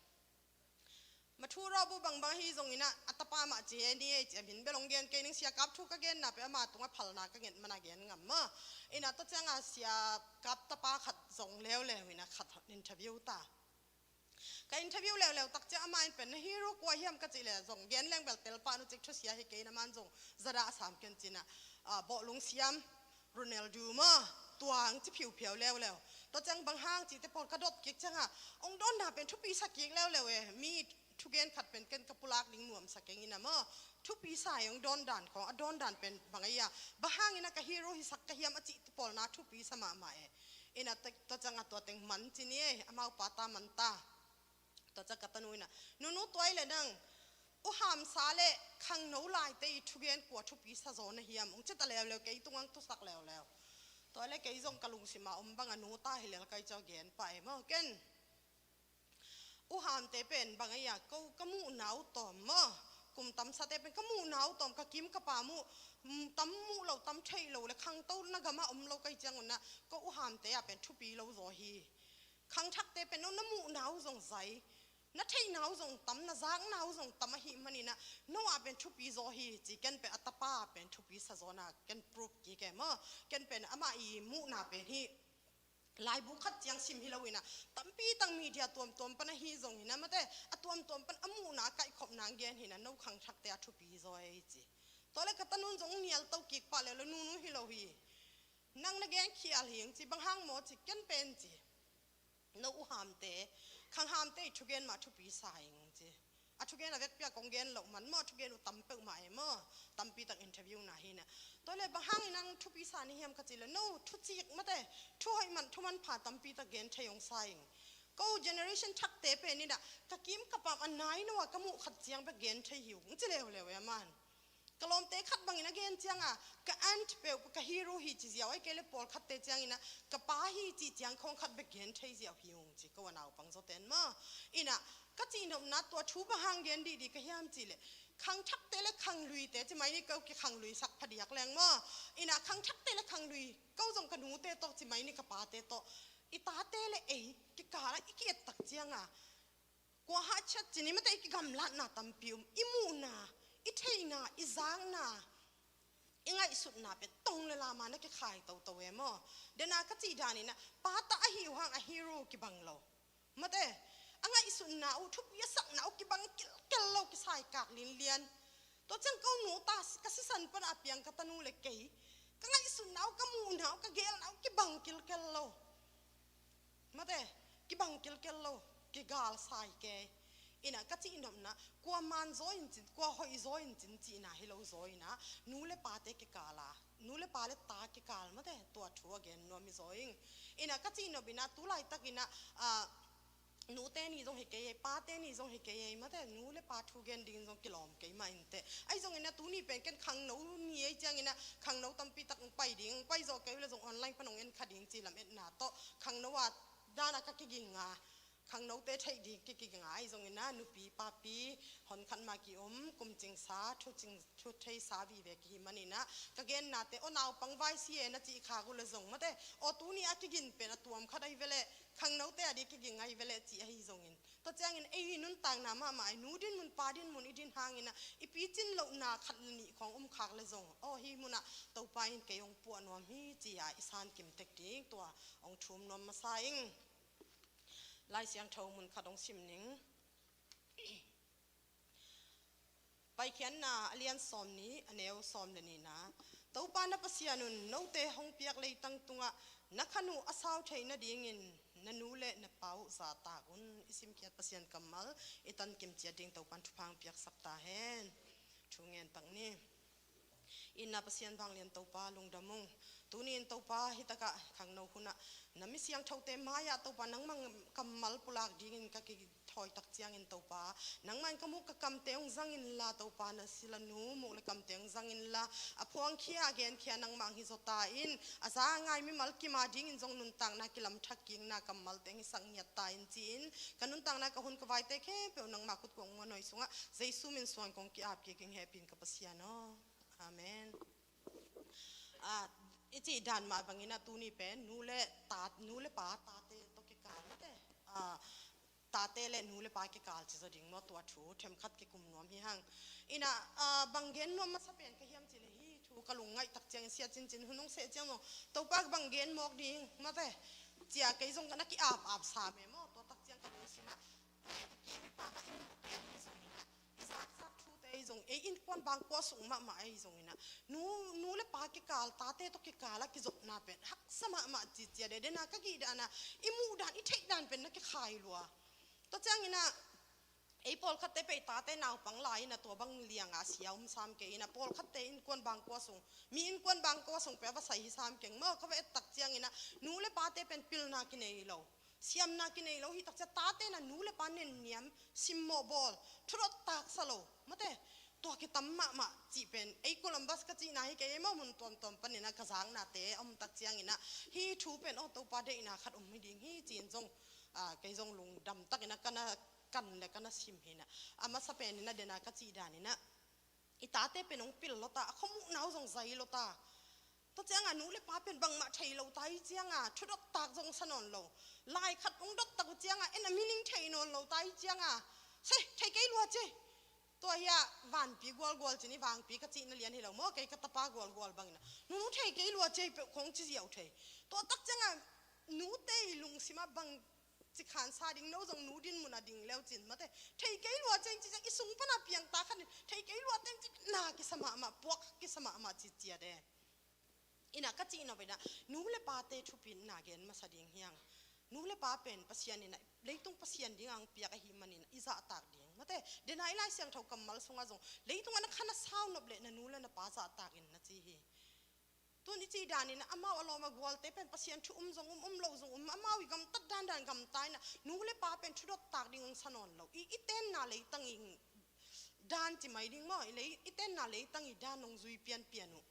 Ma thu rawh bu bangbang ahi zongin ah, a tapa mah ci hi ni ei ci, a min bel hong gen kei ning, Sia Kap thu ka genna pen ama tungah phalna ka nget man a gen ngam maw. In ah tua ciangah Sia Kap tapa khat zong leuleu in ah khat interview ta. Ka interview leuleu tak ciang amah in pen, na hero kua hiam ka cih leh, zong gen leng bel tel pah nu cik, thusia hi kei in, aman zong zadah sam ken ci in ah, ah, bawhlung siam, Ronaldo maw, tua hong ci phiuphiau leuleu. Tua ciang bang hang cihte pawl ka dot kik ciangah, hong dawnna pen thupi sa kik leuleu e. Mi thugen khat pen ken ka pulak ding nuamsa keng in ah maw. Thupi sa e, hong dawn dan khawng, a dawn dan pen bang ahi a, bang hangin ah ka hero hisak ka hiam a cihte pawl na thupi sa mahmah e. In ah tua ciangah tua teng man ci ni e, amau pa ta man ta. Tua ciang ka tanu in ah, nunu, tua leh nang U Hamsa leh khangno laite i thugen kua thupi sa zaw na hiam, hong ci ta leuleu, kei tungah hong thusak leuleu. Tua leh kei zong ka lungsim a om bang a, nu ta hi lel ka hi ciang gen pah e maw. Ken U Hamte pen bang ahi a, ko ka muhna uh tawm maw, kum tam sate pen ka muhna uh tawm, ka kim ka pam uh, mm, tam muh lo, tam theih lo leh khangtona gamah om lo ka hi ciangun ah, ko U Hamte ah pen thupi lo zaw hi. Khangthakte pen no na muhna uh zong zai, na theihna uh zong tam, na zakna uh zong tam ahih manin ah, no ah pen thupi zaw hi ci, ken pen a tapa ah pen thupi sa zaw na ken proof kik e maw. Ken pen amah i muhna pen hih laibu khat ciang sim hi lo in ah, tampi tak media tuamtuam pan ahi zongin ah, mate, a tuamtuam pan a muhna a kaihkhopna hong gen hi in ah, no khangthakte ah thupi zaw hi ci. Tua leh ka tanun zong nial to kik pah leuleu, nunu, hi lo hi. Nang na gen khial hi hong ci, bang hang maw ci, ken pen ci, no U Hamte, khang Hamte i thugen mah thupi sa ing ci. A thugen a vekpi a kong gen loh man maw, a thugen uh tam peuhmah e maw, tampi tak interview na hi in ah. Tua leh bang hangin nang thupi sa na hiam ka cih leh, no, thucik, mate, thu hoih man, thu manpha tampi tak gen thei hong sa ing. Ko generation thakte pen in ah, ka kim ka pam a nai, no ah ka muh khat ciang bek gen thei hi ung ci leuleu e aman. Ka lawmte khat bangin a gen ciangah, ka aunt peuh ka hero hi ci ziau, ahih kei leh pawlkhatte ciangin ah, ka pa hi cih ciang khawng khat bek gen thei ziau hi ung ci, ko a naupang zawten maw. In ah, ka cihnopna tua thu bang hang gen dihdih ka hiam cih leh, Khangthakte le khangluite ci mai ni, ko kikhangluisak phadiak leng maw. Ina khangthakte le khanglui, ko zong ka nute tawh ci mai ni, ka pate tawh. I tate le ei kikala i ki-et tak cianga kua hahciat ci ni, mate, i kigamlatna tampi um, i muhna, i theihna, i zakna, i ngaihsutna pen tong le lama na kikhai toto e maw. Dena ka cih daninah pata ahi uh hang a hero kibang lo. Mate, a ngaihsutna uh, thupi a sakna uh kibang kilkel lo, kisaikak linlian. Tua ciang ko nu ta ka sisan pana a piang ka tanu le kei, ka ngaihsutna uh, ka muhna uh, ka gelna uh kibang kilkel lo. Mate, kibang kilkel lo, kigal sai kei. Ina ka cihnopna, kua man zaw in cin, kua hoih zaw in cin cihna hi lo zaw ina, nu le pate kikala, nu le pa le ta kikal, mate, tua thu a gen nuam hi zaw ing. Ina ka cihnop ina, tu laitak ina, ah, nute ni zong hi kei ei, pate ni zong hi kei ei, mate, nu le pa thu gen dingin zong kilawm kei mah inteh. Ahi zongin a tuni pen ken khangno ni ei ciangin a khangno tampi tak ong pai ding, ong pai zawh kei uh le zong online pan ong en kha ding ci lam etna tawh khangno a dana ka kiging a, khangnote theih ding kiging a, ahi zongin a nupi papi honkhat mah ki-om, kum cingsa, thu cing, thu theisa vive kihi manin a, ka gennate, aw naupang vai si e na cih khak uh le zong, mate, aw tuni a kigin pen a tuam khat ahi ve leh, khangnote a di kiging ahi ve leh cih ahi zongin. Tua ciangin ei nuntakna mahmah, ei nu dinmun, pa dinmun i din hangin a, i picin lohna khat le nih khawng um khak le zong, aw hih munah Topa in kei hong puah nuam hi ci-a i san kim tek ding, tua hong thum nuam masa ing. Lai Siangtho mun khat hong sim ning. Paikhiatna a lian sawm nih, a neu sawm le nihna. Topa na Pasian un note hong piak leitang tungah na khan uh a sau theih nadingin na nu le na pa uh zahtak un. I simkhiat Pasian kammal i tankim ciat ding Topan thupha hong piaksak ta hen. Thu ngen tak ni. Itna Pasian vanglian Topa, lungdam ung. Tuni in Topa, hitakah khangno hunah na mi siangthote mai-ah Topa nangmah kammal pulak dingin ka kithawi tak ciangin Topa, nangmah in ka muk ka kamte hong zang inla Topa, na sila nu muk le kamte hong zang inla, a phuangkhia a genkhia nangmah hong hi zaw ta in, a za a ngai mimal kim a dingin zong nuntakna kilamthak kikna kammalte hong hisak ngiat ta in ci-in, ka nuntakna ka hun ka vaite khempeuh nangmah kut kong muanhuai sungah Jesu min suang kong ki-ap kik ing, hehpih in ka Pasian aw. Amen. Ah, i cih dan mah bangin a tuni pen nu le ta, nu le pa, tate tawh kikal, mate, ah, tate le nu le pa kikal ci zaw ding maw, tua thu themkhat kikum nuam hi hang. Ina, ah, bang gen nuam masa pen ka hiam cih leh hih thu ka lungngaih tak ciangin, sia cincin hun hong seh ciang maw, Topa bang gen mawk ding, mate, cia kei zong na ki-ap ap sam e maw, tua tak ciang ka lungsim ah, ah, i ki pa ka i mawk pen hi zong ina, i zaksak thute ahi zong, ei innkuan bangkua sung mahmah ahi zong ina, nu, nu le pa kikal, tate tawh kikal a kizopna pen haksa mahmah ci ciat e. Dena ka gih dana, i muh dan, i theih dan pen na kikhai lua. Tua ciang ina, ei pawlkhatte pen i tate naupang lai ina tua bang lianga sia um sam kei ina, pawlkhatte innkuan bangkua sung, mi innkuan bangkua sung pen a va sai hi sam keng maw, ka va et tak ciang ina, nu le pate pen pilna kinei lo, siamna kinei lo hi tak ciang, tate na nu le pa nenniam, simmawh bawl, thudot taksa lo, mate, tua kitam mahmah cih pen, ei Columbus ka cihna hi kei, ei maw mun tuamtuam panin a ka zaknate a om tak ciangin a, hih thu pen, aw, Topa deihna khat om hi ding hi ci-in zong, ah, kei zong lungdam takin a ka na kan le ka na sim hi na. A masa pen ina, dena ka cih dan ina, i tate pen hong pil lo ta, a khuamuhna uh zong zai lo ta. Tua cianga nu le pa pen bangmah thei lo ta hi cianga, thudot tak zong sa nawn lo. Lai khat hong dot tak uh cianga, en a meaning thei nawn lo ta hi cianga, se, thei kei lua ci. Tua hi a vanpi gualgual ci ni, vangpi ka cihna lian hi lo maw, kei ka tapa gualgual bangin a, nunu thei kei lua ci peuh khong ci ziau thei. Tua tak cianga nute i lungsim ah bang ci khansa ding, no zong nu dinmun a ding leu cin, mate, thei kei lua ci ci ciang, i sung pana piang ta khat in thei kei lua teng ci na kisa mahmah, puak kisa mahmah ci ciat e. Ina ka cih nop ina, nu le pate thupitna gen masa ding hi hang. Nu le pa pen Pasian ina, leitung Pasian dinga hong piak ahih manin i zahtak ding, mate, dena i Lai Siangtho kammal sungah zong, leitung a na khan a sau nop leh na nu le na pa zahtak in na ci hi. Tun i cih dan ina, amau a lawm a gualte pen Pasian thu um zong um, um lo zong um, amau i gamtat dandan gamta ina, nu le pa pen thudot tak ding hong sa nawn lo. I, i tenna leitang i dan ci mai ding maw, i lei, i tenna leitang i dan hong zui pianpian uh.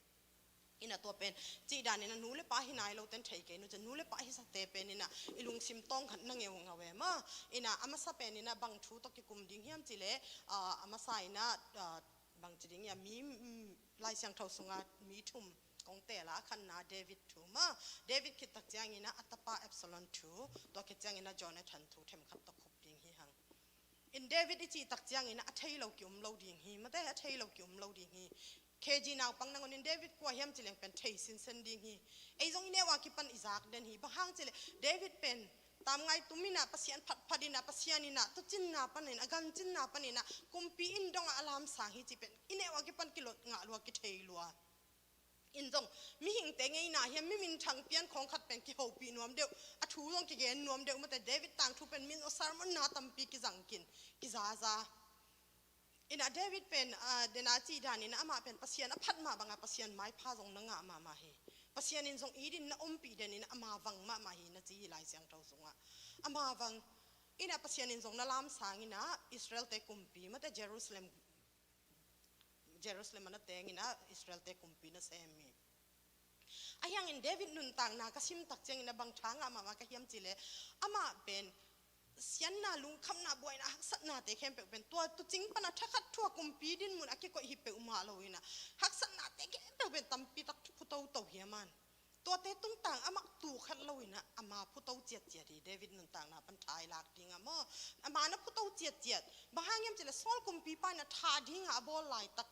Ina tua pen cih dan ina nu le pa hi nai lo ten thei kei nu ci, nu le pa hi sate pen ina i lungsim tawng khat na ngeungau e maw. Ina a masa pen ina bang thu tawh kikum ding hiam cih leh, ah, a masa ina, ah, Bangci ding ia mi, mm, Lai Siangtho sunga mi thum kong teel a, a khatna David thu maw. David khit tak ciangin a tapa Absalom thu, tua khit ciangin Jonathan thu themkhat tawh khup ding hi hang. In David i cih tak ciangin a thei lo ki-um lo ding hi, mate, a thei lo ki-um lo ding hi. K G naupang nangawn in David kua hiam ci leng pen thei sinsen ding hi. Ei zong i neu a kipan i zak den hi. Bang hang ci leh David pen tamngai tum in a, Pasian phatphat in a, Pasian in a, tuucinna panin a, gancinna panin a, kumpi inn dongah a lamsang hi cih pen i neu a kipan kilot ngah lua, kithei lua. In zong mihingte ngeina hiam, mi minthang pian khawng khat pen kihopih nuam deuh, a thu zong kigen nuam deuh, mate, David tangthu pen min aw sermon na tampi kizang kin, kizaza. In a David pen, ah, den a cih dan in a amah pen Pasian a phat mah banga Pasian maipha zong na ngah mahmah hi. Pasian in zong it in na ompih den in a mavang mahmah hi na ci hi Lai Siangtho sungah. A mavang in a Pasian in zong na lamsang in a Israel-te kumpi, mate, Jerusalem, Jerusalem ah na teng in a Israel-te kumpi na sem hi. Ahi hangin David nuntakna ka sim tak ciangin a bang tha ngah mahmah ka hiam ci leh, amah pen siatna, lungkhamna, buaina, haksatnate khempeuh pen tua tuucing pan a thakhat thu a kumpi dinmun a kikoih hi peuhmah lo in a, haksatnate khempeuh pen tampi tak thu phu toto hi a man. Tuate tungtang amah tuk khat lo in a, ama phu to ciatciat hi. David nuntakna pan tha i lak ding a maw, ama na phu to ciatciat. Bang hang hiam ci leh Saul kumpipa in a thah ding a a bawl laitak,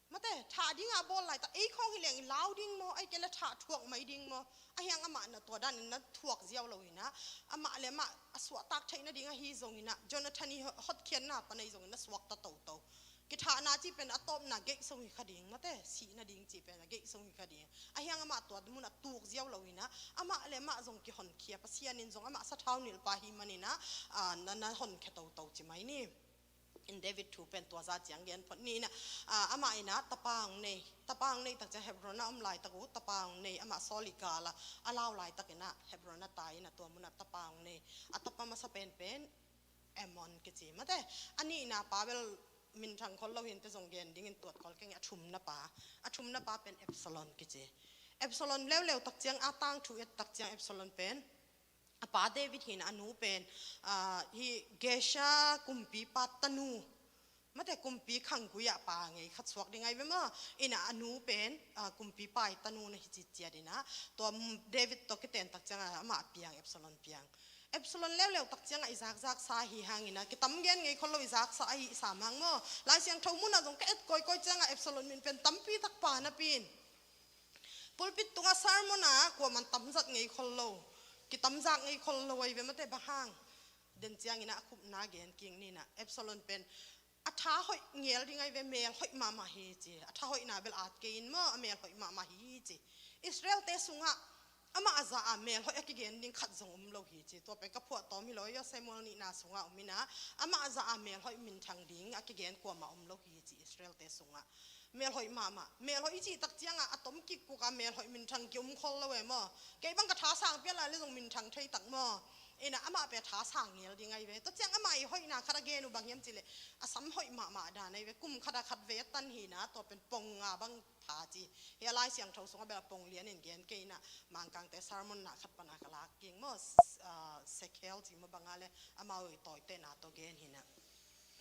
mate, thah ding a a bawl laitak, ei khawng hi leng i lau ding maw, ahih kei leh thah thuak mai ding maw? Ahi hang amah na tua dan in na thuak ziau lo in a, amah le amah a suahtak theih nading ahi zongin a, Jonathan i hotkhiatna pan ahi zongin na suakta toto. Kithahna cih pen a tawpna geih sung hi kha ding, mate, sih nading cih pen a geih sung hi kha ding. Ahi hang amah tua mun a tuk ziau lo in a, amah le amah zong kihonkhia, Pasian in zong amah sathau nilhpa hi man in a, a, na, na honkhia toto ci mai ni. In David thu pen tua zah ciang gen phot ni in a, a, amah in a tapa hong nei. Tapa hong neih tak ciang Hebron a om laitak uh, tapa hong nei, amah Saul i gal a a lau laitak in a Hebron a tai in a tua mun a tapa hong nei. A tapa masa penpen Amnon kici, mate. A nihna pa bel minthang khol lo hi inteh, zong gen dingin tuat khol keng, a thumna pa. A thumna pa pen Absalom kici. Absalom leuleu tak ciang, a tangthu et tak ciang Absalom pen a pa David hi in a, a nu pen, ah, hi Geshur kumpipa tanu, mate, kumpi khanggui ah pa ngei khat suak ding ahi ve maw. In a, a nu pen, ah, kumpipa i tanu na hi citciat in a, tua David tawh kiten tak ciang a amah piang, Absalom piang. Absalom leuleu tak ciang a i zakzaksa hi hang in a, kitam gen ngei khol lo i zaksa ahi sam hang maw. Lai Siangtho mun ah zong ka et kawikawi ciang a Absalom min pen tampi tak pha napi in, pulpit tungah sermon ah kuaman tamzat ngei khol lo, kitamzak ngei khol lo ahi ve, mate. Bang hang? Den ciangin a khupna gen kik ni in a, Absalom pen a tha hoih ngel ding ahi ve, mel hoih mahmah hi ci. A tha hoihna bel at kei in maw, a mel hoih mahmah hi ci. Israel-te sungah amah a zah a mel hoih a kigen ding khat zong um lo hi ci. Tua pen ka phuahtawm hi lo, Samuel nihna sungah om in a, amah a zah a mel hoih minthang ding a kigen kuamah om lo hi ci, Israel-te sungah. Mel hoih mahmah. Mel hoih i cih tak ciang a, a tom kik kuk a mel hoih minthang ki-um khol lo e maw. Kei bang ka tha sang pian lai leh zong minthang thei tak maw. In a, amah pen a tha sang ngel ding ahi ve. Tua ciang amah i hoihna khat a gen uh bang hiam ci leh, a sam hoih mahmah dan ahi ve. Kum khat a khat vei a tan hi in a, tua pen pong nga bang pha ci. Hi a, Lai Siangtho sungah bel a pong lian in gen kei in a, Mangkangte sermon na khat pan a ka lak kik maw, s-, ah, sekel ci maw bang a leh, amau i tawitehna tawh gen hi in a.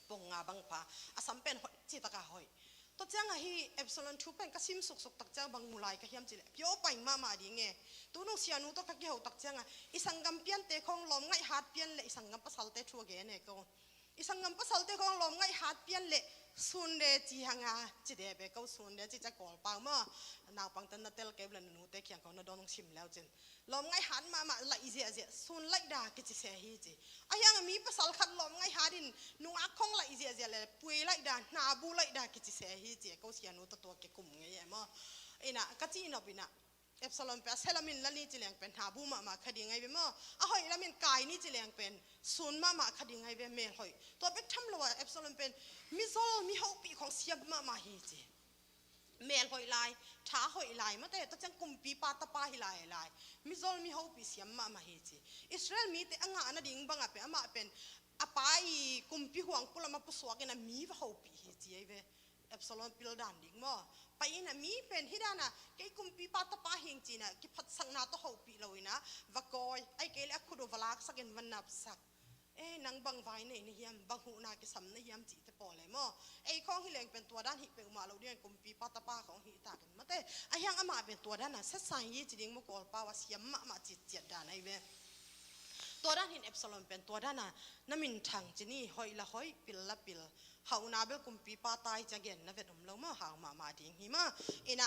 Pong nga bang pha, a sam pen hoih, ci tak a hoih. Tua ciang a hi Absalom thu pen ka sim suksuk tak ciang bang mu lai ka hiam ci leh, pure paing mahmah ding e. Tu nung sianu tawh ka kiho tak ciang a, i sanggam piante khawng lawm ngaih hat pian leh i sanggam pasalte thu a gen e ko. I sanggam pasalte khawng lawm ngaih hat pian leh sun de ci hang a, ci de be ko, sun de ci ciang Kawlpau maw. Naupangte na tel kei leh na nute kiang khawng na dawn hong sim le uh cin. Lawm ngaih hat mahmah laih ziahziah, sun laih da kici se hi ci. Ahi hang a mi pasal khat lawm ngaih hat in nungak khawng laih ziahziah leh puai laih da, hnabu laih da kici se hi ci. Ko sianu tawh tua kikum ngei e maw. In a, ka cih nop in a, Absalom pen a sia lamin la ni ci leng pen hnabu mahmah kha ding ahi ve maw. A hoih lamin kai ni ci leng pen sun mahmah kha ding ahi ve, mel hoih. Tua bek tham lo a Absalom pen mizol, mi hopih khawng siam mahmah hi ci. Mel hoih lai, tha hoih lai, mate, tua ciang kumpipa tapa hi lai lai. Mizol, mi hopih siam mahmah hi ci. Israel mite a ngah nading bang a pen, amah pen a pa i kumpi huang pulam a pusuak in a mi va hopih hi ci ahi ve. Absalom pil dan ding maw. Pai in a mi pen hi dan a, kei kumpipa tapa hi ing ci in a, kiphatsakna tawh hopih lo in a, va kawi, ahih kei leh a khut uh va laksak in va napsak. "Ei, nang bang vai nei na hiam, bang huhna kisam na hiam?" cihte pawl e maw. Ei khawng hi leng pen tua dan hih peuhmah lo ding, kumpipa tapa khawng hih takin mate. Ahi hang amah pen tua dan a setsang hi ci ding maw, kawlpau a siam mahmah citciat dan ahi ve. Tua dan hin Absalom pen tua dan a na minthang ci ni, hoih la hoih, pil la pil. Hauhna bel kumpipa tai ci a gen na vet om lo maw, hau mahmah ding hi maw. Ina,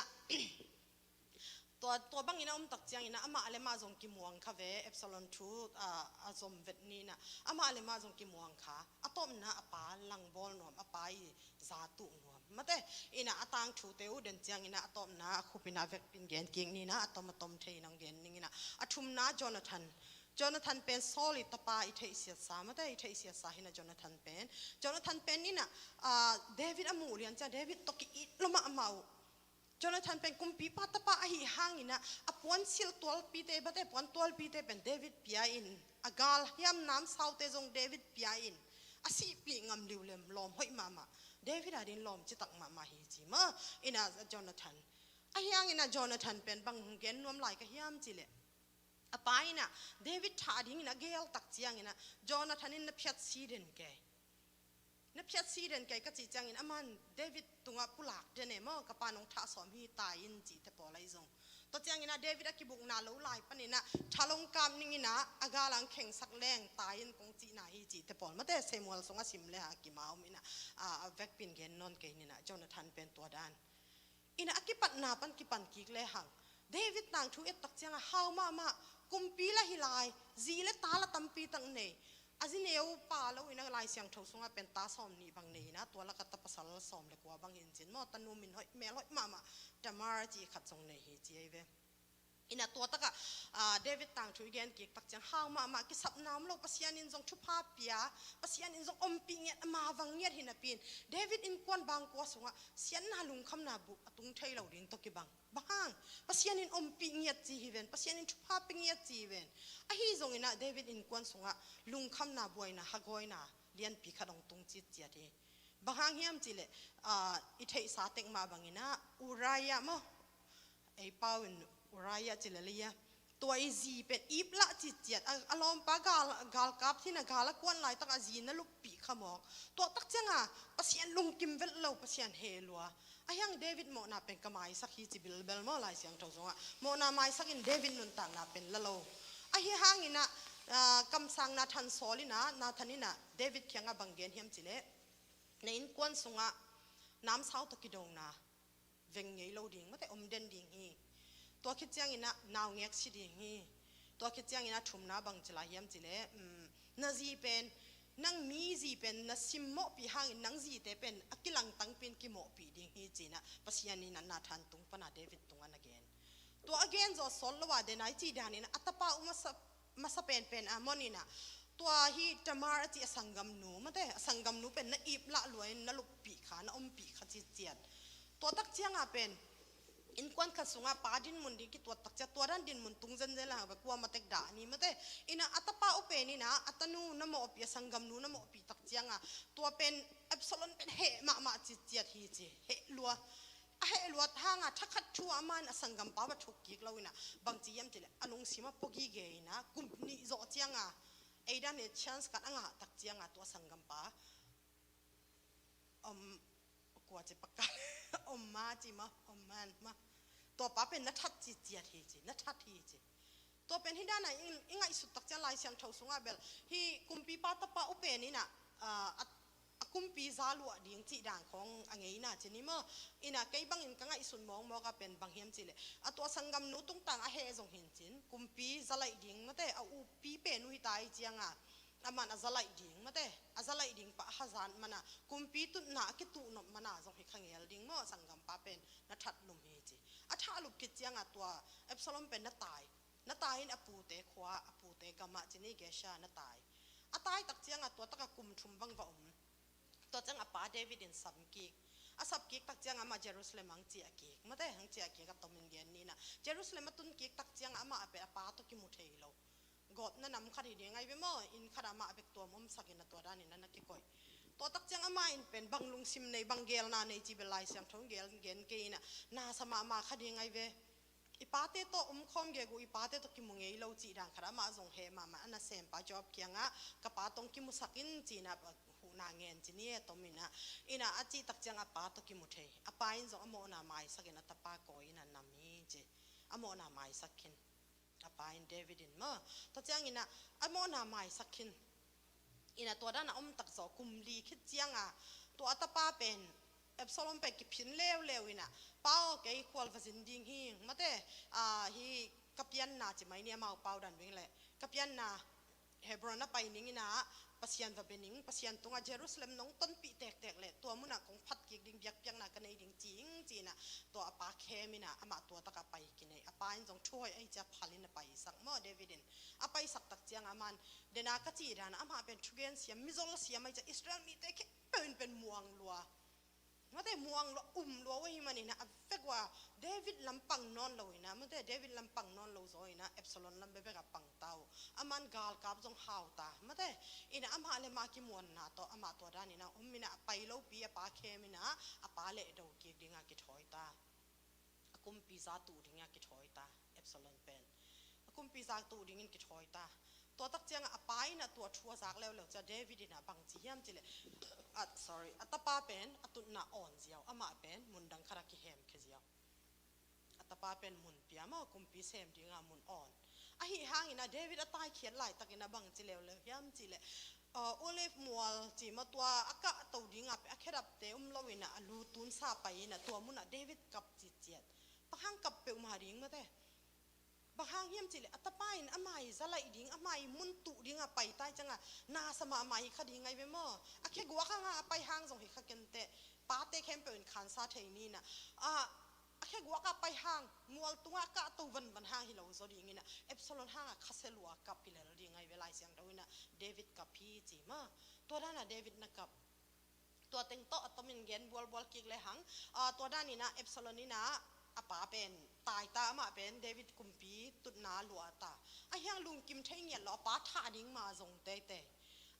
tua, tua bangin a om tak ciangin a, amah le mah zong kimuang kha ve, Absalom thu, a, a zom vet ni ina. Amah le mah zong kimuang kha. A tawpna a pa langbawl nuam, a pa i za tuh nuam. Mate, ina a tangthute uh den ciangin a, a tawpna a khupin a vekpin gen kik ni ina, a tom a tom thei nang gen ning ina. A thumna Jonathan. Jonathan pen Saul i tapa i theihsiatsa, mate, i theihsiatsa hi ina Jonathan pen. Jonathan pen ina, a, David a muh lian ciang David tawh ki-it lua mahmah uh. Jonathan pen kumpipa tapa ahi hangin a, a puansilh tualpite, mate, puan tualpite pen David pia in, a gal hiam namsaute zong David pia in, a sihpih ngam liulem, lawm hoih mahmah. David a din lawm citak mahmah hi ci maw, ina Jonathan. Ahi hangin a Jonathan pen bang gen nuam lai ka hiam ci leh, a pa ina David thah dingin a geel tak ciangin a, Jonathan in na phiatsi den kei. Na phiatsi den kei ka cih ciangin, aman David tungah pulak den e maw, ka pa nong thah sawm hi, tai in cihte pawl ahi zong. Tua ciangin a David a kibukna lo lai panin a, thalong kap ning ina, a gal ang khengsak leng tai in kong cihna hi cihte pawl. Mate, Samuel sungah sim le hang a kima om ina, a, a vekpin gen nawn kei ni ina, Jonathan pen tua dan. Ina a kipatna pan kipan kik le hang. David tangthu et tak ciangin hau mahmah, kumpi la hi lai, zi le ta la tampi tak nei. A zi neu pa lo ina Lai Siangtho sungah pen ta sawm nih bang nei ina, tua laka ta pasal sawm le kua bang hi in cin maw, tanu min hoih, mel hoih mahmah, Tamar a cih khat zong nei hi ci ahi ve. Ina tua takah, a, David tangthu i gen kik tak ciang hau mahmah, kisapna om lo, Pasian in zong thupha pia, Pasian in zong ompih ngiat, ama vang ngiat hi napi in, David innkuan bangkua sungah siatna lungkhamna buh a tung thei lo ding tawh kibang. Bang hang, Pasian in ompih ngiat ci hi ven, Pasian in thupha pia ngiat ci hi ven. Ahi zongin a David innkuan sungah lungkhamna, buaina, hagawina lianpi khat hong tung citciat hi. Bang hang hiam cih leh, a, i theihsa tek mah bangin a Uriah maw, ei pau in Uriah ci lel hi a. Tua i zi pen iplah citciat, a, a lawmpa gal, galkap hi ina, gal a kuan laitak a zi na luppih kha mawk. Tua tak ciangin Pasian lungkim vet lo, Pasian heh lua. Ahi hang David mawhna pen ka maisak hi ci bilbel maw, Lai Siangtho sungah. Mawhna maisak in David nuntakna pen la lo. Ahi hangin a, a, kamsang Nathan sawl ina, Nathan ina David kiangah bang gen hiam cih leh, na innkuan sungah namsau tawh kidona veng ngei lo ding, mate, om den ding hi. Tua khit ciangin a naungek si ding hi. Tua khit ciangin a thumna bang ci lai hiam cih leh, um, na zi pen, nang mi zi pen na simmawhpih hangin nang zite pen a kilangtangpi in kimawhpih ding hi ci ina Pasian in a Nathan tung pan a David tungah na gen. Tua a gen zawh sawt lo a den a i cih danin a tapa uh masa masa penpen Amnon ina, tua hi Tamar a cih a sanggamnu, mate, a sanggamnu pen na iplah lua in na luppih kha, na ompih kha citciat. Tua tak ciangin pen innkuan khat sungah pa dinmun ding kituat tak ciang, tua dan dinmun tung zenzen le hang ve, kuamah tek dah ni, mate. Ina a tapa uh pen ina a tanu na mawhpih, a sanggamnu na mawhpih tak ciangin tua pen Absalom pen heh mahmah citciat hi ci, heh lua. A heh luat hangin thakhat thu a man a sanggampa va thuk kik lo ina, bang ci hiam cih leh a lungsim a pua gige ina, kum nih zawh ciangin, ei dan hi chance khat a ngah tak ciangin tua sanggampa, um, kua ci paka, om ma ci ma, om man ma. Tua pa pen na that citciat hi ci, na that hi ci. Tua pen hi dan a i, i ngaihsut tak ciang Lai Siangtho sungah bel hi kumpipa tapa uh pen ina, a, a, a kumpi za luah ding cih dan khawng a ngeina ci ni maw. Ina kei bangin ka ngaihsut mawkmawk a pen bang hiam cih leh, a tua sanggamnu tungtang a heh zong hi in cin, kumpi za laih ding, mate, a upi pen uh hi ta i ciangin, aman a za laih ding, mate, a za laih ding pah a hazat man a, kumpi tutna a kituh nop man a zong hi kha ngel ding maw, sanggampa pen na that lum hi ci. A thah lup khit ciangin tua Absalom pen na tai. Na tai in a pute khua, a pute gamah ci ni, Geshur na tai. A tai tak ciangin tua takah kum thum bang va om. Tua ciangin a pa David in sam kik. A sap kik tak ciangin amah Jerusalem hong ciah kik. Mate, hong ciah kik a tomin gen ni ina. Jerusalem a tun kik tak ciangin amah a pen a pa tawh kimu thei lo. Gawtna nam khat hi ding ahi ve maw, inn khat ah amah bek tuam omsak ina tua dan ina na kikoih. Tua tak ciangin amah in pen bang lungsim nei, bang geelna nei ci bel Lai Siangtho in gen, gen kei ina, na sa mahmah kha ding ahi ve. I pate tawh om khawm gegu i pate tawh kimu ngei lo cih dan khat amah zong heh mahmah a, nasempa Joab kiangah ka pa tawh kimusak in ci-in ah huhna ngen ci ni e, tom in ah, in ah a cih tak ciang a pa tawh kimu thei. A pa in zong a mawhna maisak in a tapa kawi in a nam hi ci. A mawhna maisak khin. A pa in, David in maw. Tua ciangin ah a mawhna maisak khin. In ah tua dan a om tak zawh kum li khit ciang a, tua a tapa pen, Absalom pen kiphin leuleu in ah, pa aw, kei khual va zin ding hi, mate, ah, hi ka pianna ci mai ni, amau pau dan veng leh, ka pianna Hebron a pai ning in ah, Pasian va bia ning, Pasian tungah Jerusalem nong tonpih tektek leh tua munah kong phat kik ding, biakpiakna ka nei ding ci ing ci-in ah, tua a pa khem in ah amah tua takah pai kinei. A pa in zong thu hoih ahi ciang phal in a paisak maw, David in. A paisak tak ciang a man, dena ka cih dan ah amah pen thugen siam, mizol siam ahi ciang Israel mite khempeuh in pen muang lua. Mate, muang lua, um lua uh ahih manin ah, a vek uh a, David lampang nawn lo in ah, mate, David lampang nawn lo zaw in ah, Absalom lam bekbek a pang ta uh. A man galkap zong hau ta, mate, in ah amah le amah kimuanna tawh, amah tua dan in ah om in ah, a pai lopi a pa khem in ah, a pa lehdo kik ding a kithawi ta. A kumpi za tuh ding a kithawi ta, Absalom pen. A kumpi za tuh dingin kithawi ta. Tua tak ciang a, a pa in a tua thu a zak leuleu ciang David in a bang ci hiam cih leh, ah, sorry, a tapa pen a tutna awn ziau, amah pen mun dang khat a kihemkhia ziau. A tapa pen mun pia maw, kumpi sem ding a mun awn. Ahi hangin a David a taikhiat laitak in a bang ci leuleu hiam cih leh, ah, Olive mual ci maw, tua a kahto ding a pen a khedapte om lo in a, a lu tunsa pai in a, tua mun ah David kap citciat. Bang hang kap peuhmah ding, mate? Bang hang hiam cih leh a tapa in a mai za laih ding, a mai mun tuh ding a pai ta ahih ciang a, nasa mahmah hi kha ding ahi ve maw. A kheguak hang a pai hang zong hi kha kei inteh. Pate khempeuh in khansa thei ni in a, ah, a kheguak a pai hang, mual tungah a kahto vanvan hang hi lo zaw ding in a, Absalom hang a khasia lua kap hi lel ding ahi ve, Lai Siangtho in a, David kap hi ci maw. Tua dan a David na kap. Tua teng tawh a tomin gen bualbual kik le hang, ah, tua dan in a Absalom in a, a pa pen tai ta, amah pen David kumpi tutna luah ta. Ahi hang lungkim thei ngiat lo, a pa thah ding mah zong teitei.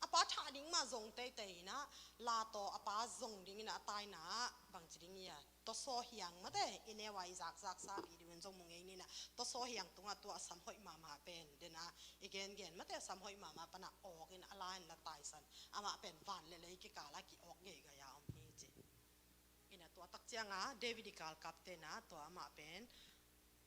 A pa thah ding mah zong teitei in a, la tawh a pa zong ding in a, a taina ah bang ci ding hiam, tawsaw hiang, mate, i neu a i zakzak sa pi ding in zong mu ngei ni in a, tawsaw hiang tungah tua a sam hoih mahmah pen, den a i gengen, mate, a sam hoih mahmah pan a awk in a, la in la taisan. Amah pen van le lei kikal a ki-awk geigai a om hi ci. In a tua tak ciang a David i galkapte in a tua amah pen,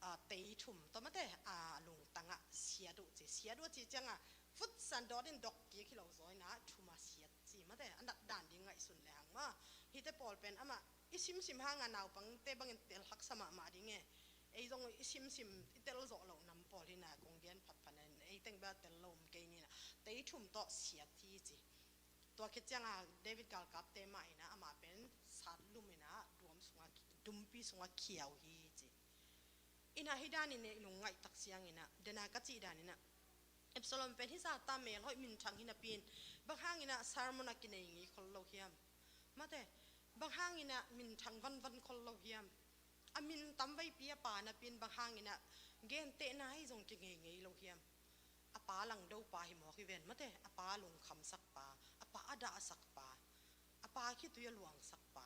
ah, tei thum tawh, mate, a lungtang ah siat uh ci. Siat uh a cih ciang a, fut san dawt in dok kik hi lo zaw in a, thum a siat ci, mate, a nat dan ding ngaihsun le hang maw. Hihte pawl pen amah i simsim hang a naupangte bangin tel haksa mahmah ding e. Ei zong i simsim i tel zawh loh nam pawl hi in a, kong gen phatphat in, ei teng bel tel lo om kei ni in a, tei thum tawh siat hi ci. Tua khit ciang a David galkapte mah in a, amah pen sat lum in a, duam sungah, dumpi sungah khia uh hi ci. In a, hih dan in i lungngaih tak ciang in a, den a ka cih dan in a, Absalom pen hih zah ta melhoih minthang hi napi in, bang hang in a sermon a kinei ngei khol lo hiam? Mate, bang hang in a minthang vanvan khol lo hiam? A min tam veipi a pha napi in bang hang in a gentehna hi zong kingei ngei lo hiam? A pa langdo pa hi mawk hi ven, mate, a pa lungkhamsak pa, a pa a dahsak pa, a pa khitui a luangsak pa.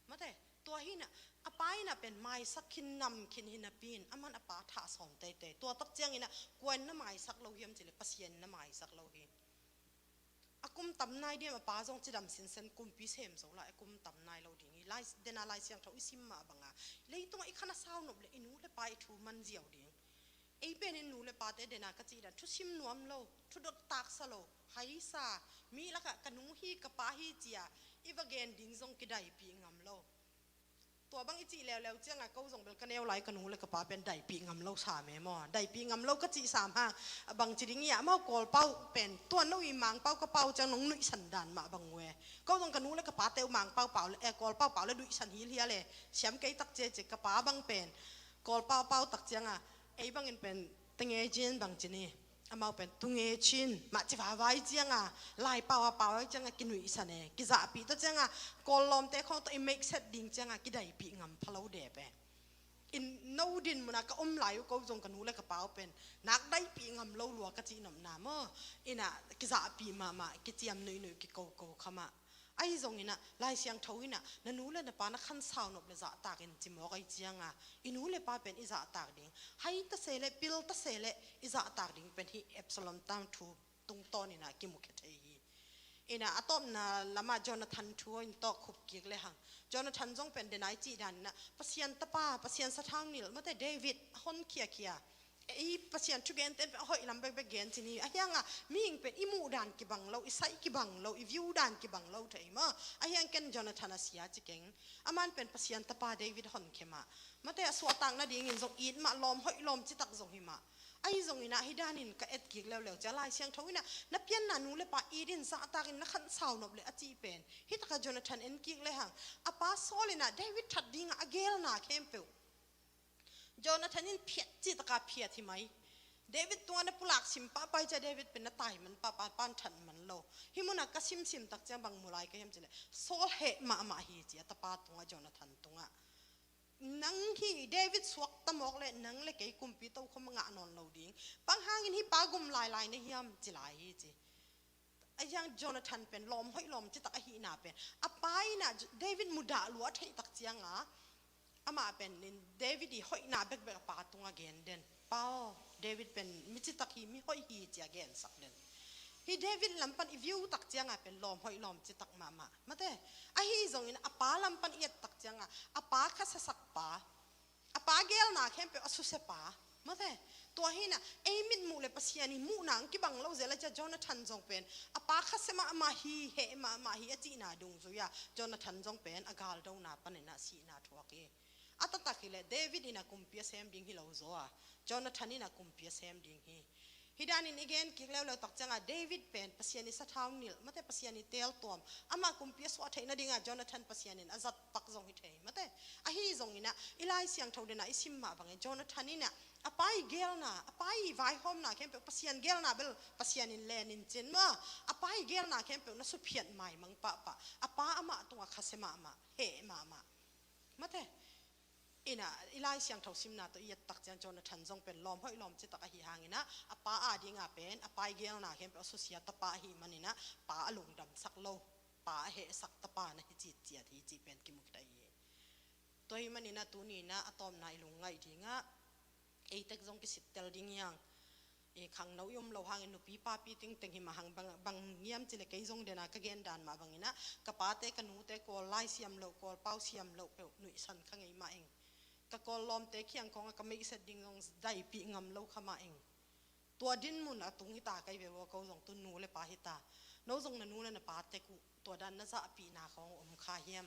Mate, tua hi in a, a pa in a pen maisak khin, nam khin hi napi in, aman a pa thah sawm teitei. Tua tak ciang in a, kua in na maisak lo hiam cih leh Pasian in na maisak lo hi. A kum tam nai diam, a pa zong cidam sinsen kumpi sem zo lai, a kum tam nai lo ding hi. Lai, den a Lai Siangtho i sim mah bang a, leitungah i khan a sau nop leh i nu le pa i thu man ziau ding. Ei pen i nu le pate, den a ka cih dan, thusim nuam lo, thudot taksa lo, haisa, mi lakah ka nu hi, ka pa hi ci a i va gen ding zong kidaipih ngam lo. Tua bang i cih leuleu ciang a, ko zong bel ka neu lai ka nu le ka pa pen daipih ngam lo sam e maw. Daipih ngam lo ka cih sam hang, a bang ci ding hiam, amau Kawlpau pen, tua no i Mangpau ka pau ciang nong nuihsan dan mah bang uh e. Ko zong ka nu le ka pate uh Mangpau pau le, eh, Kawlpau pau le nuihsan hilhial e. Siam kei tak ci e ci, ka pa bang pen Kawlpau pau tak ciang a, ei bangin pen tenge cin bang ci ni. Amau pen tunge cin mah ci vavai ciang a, lai pau a pau ciang a kinuihsan e, kizahpih tawh ciang a, Kawl lawmte khawng tawh i meikset ding ciang a kidaipih ngam pha lo dep e. In no din mun a ka om lai uh, ko zong ka nu le ka pa uh pen nak daipih ngam lo lua ka cih nopna maw. In a kizahpih mahmah, kiciam nuihnuih, kikoko kha mah. Ahi zongin ah Lai Siangtho in ah na nu le na pa na khansau nop le zahtak in ci mawk ahi cianga, i nu le pa pen i zahtak ding, hai ta se le pil ta se le i zahtak ding pen hih Absalom tangthu tungtawn in ah kimukhia thei hi. In ah a tawpna lamah Jonathan thu in tawk khup kik le hang, Jonathan zong pen denai cih dan in ah Pasian tapa, Pasian sathau nilh, mate, David a hon khiakhia. Ei Pasian thugente in pen a hoih lam bekbek gen ci ni. Ahi hanga mihing pen i muh dan kibang lo, i saih kibang lo, i view dan kibang lo thei maw. Ahi hang ken Jonathan a sia ci keng. Aman pen Pasian tapa David honkhia mah, mate, a suahtak nadingin zong it mah, lawm hoih lawm citak zong hi mah. Ahi zongin ah hih danin ka et kik leuleu cia, Lai Siangtho in ah na pianna nu le pa it in zahtak in na khansau nop le a cih pen hih takah Jonathan en kik le hang, a pa Saul in ah David that dingah a gelna khempeuh Jonathan in phiat cih takah phiat hi mai. David tungah na pulak sim pahpah hi cia, David pen na tai man pahpah, pan that man lo. Hih munah ka simsim tak ciang bang mu lai ka hiam cih leh, Saul heh mahmah hi cia, tapa tungah, Jonathan tungah. Nang hi David suakta mawk leh nang le kei kumpi tokhom ngah nawn lo ding. Bang hangin hih pa gum lailai na hiam ci lai hi ci. Ahi hang Jonathan pen lawm hoih lawm citak ahihna pen a pa in ah David mudah lua a theih tak cianga, amah pen in David i hoihna bekbek a pa tungah gen den. Pa aw, David pen mi citak hi, mi hoih hi, cia gensak den. Hih David lam pan i view tak cianga pen lawm hoih lawm citak mahmah, mate. Ahi zongin a pa lam pan i et tak cianga a pa khasiasak pa, a pa gelna khempeuh a susia pa, mate. Tua hi in ah ei mitmuh le Pasian i muhna hong kibang lo zel a cia, Jonathan zong pen a pa khasia mahmah hi, heh mahmah hi a cihna dungzui-a Jonathan zong pen a galdona panin ah sihna thuak hi. A taktak hileh David in ah kumpi a sem ding hi lo zaw a, Jonathan in ah kumpi a sem ding hi. Hih danin i gen kik leuleu tak cianga David pen Pasian i sathau nilh, mate, Pasian i teeltuam, amah kumpi a suah theih nadinga Jonathan Pasian in a zat pak zong hi thei, mate. Ahi zongin ah i Lai Siangtho denah i sim mah bangin Jonathan in ah a pa i gelna, a pa i vaihawmna khempeuh Pasian gelna bel Pasian in len in cin maw, a pa i gelna khempeuh na suphiat maimang pahpah, a pa amah tungah khasia mahmah, heh mahmah, mate. In ah i Lai Siangtho simna tawh i et tak ciang Jonathan zong pen lawm hoih lawm citak ahi hangin ah a pa adinga pen a pa i gelna khempeuh a susia tapa ahih manin ah pa a lungdamsak lo, pa a hehsak tapa na hi citciat hi cih pen kimu khit ahi hi. Tua ahih manin ah tuni in ah a tawpna i lungngaih dingah ei tek zong kisittel ding hi hang. I khangno i om loh hangin nupi papi tengteng hi mah hang, bang, bang hiam cih leh kei zong dena ka gen dan mah bangin ah ka pate ka nute Kawl lai siam loh, Kawl pau siam loh peuh nuihsan kha ngei mah ing. Ka Kawl lawmte kiang kongah ka meihset ding zong daipih ngam lo kha mah ing. Tua dinmun a tung hita ka hi ve ua, ko zong tu nu le pa hita. No zong na nu le na pa tek uh tua dan na zahpihna khawng uh om kha hiam?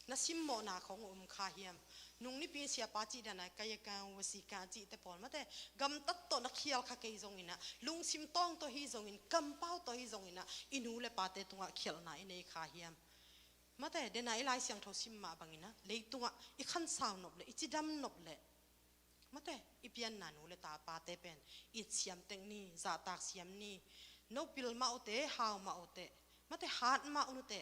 Na simmawhna khawng uh om kha hiam? Nung nipi siapa cih dana kayaka wasika cihte pawl mate gamtat tawh na khial kha kei zongin ah, lungsim tawng tawh hi zongin, kampau tawh hi zongin ah, i nu le pate tungah khialhna i nei kha hiam? Mate, dena i Lai Siangtho sim mah bangin ah, leitungah i khansau nop le i cidam nop le mate, i pianna nu le ta pate pen it siam tek ni, zahtak siam ni. No pil mah uhte, hau mah uhte, mate, hat mah uhte.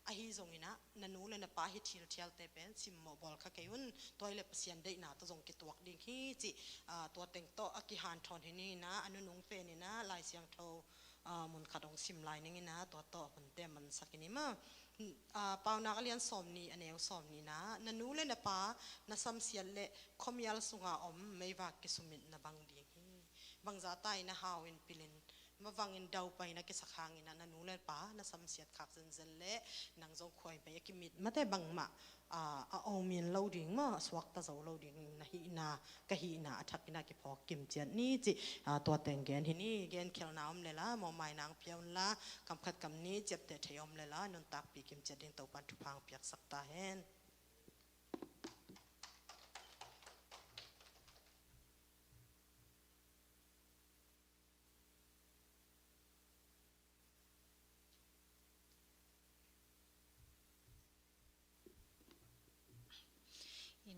Ahi zongin ah na nu le na pa hi thilthialte pen simmawh bawl kha kei un. Tua hi le Pasian deihna tawh zong kituak ding hi cih, ah, tua teng tawh a kihanthawn hi ni in ah, a nunung pen in ah Lai Siangtho, ah, mun khat hong sim lai ning in ah, tua tawh hunte mansak hi ni maw. Ah, Paunak a lian sawmnih, a neu sawmnihna, na nu le na pa na samsiat le khuamial sunga om meivak kisumit na bang ding hi. Bangzah ta in a hau in pilin, mavangin daupai na kisak hangin ah na nu le pa na samsiat khak zenzen le nang zong khuaimei a kimit mate bangmah, ah, a omin lo ding maw, a suakta zo lo ding na hihna, ka hihna a thakin ah kiphawk kimciat ni cih, ah, tua teng gen hi ni. Genkhialhna om le la mawhmaina hong pia un la, kam khat kam nih ciapteh thei om le la nuntakpih kimciat ding Topan thupha hong piaksak ta hen.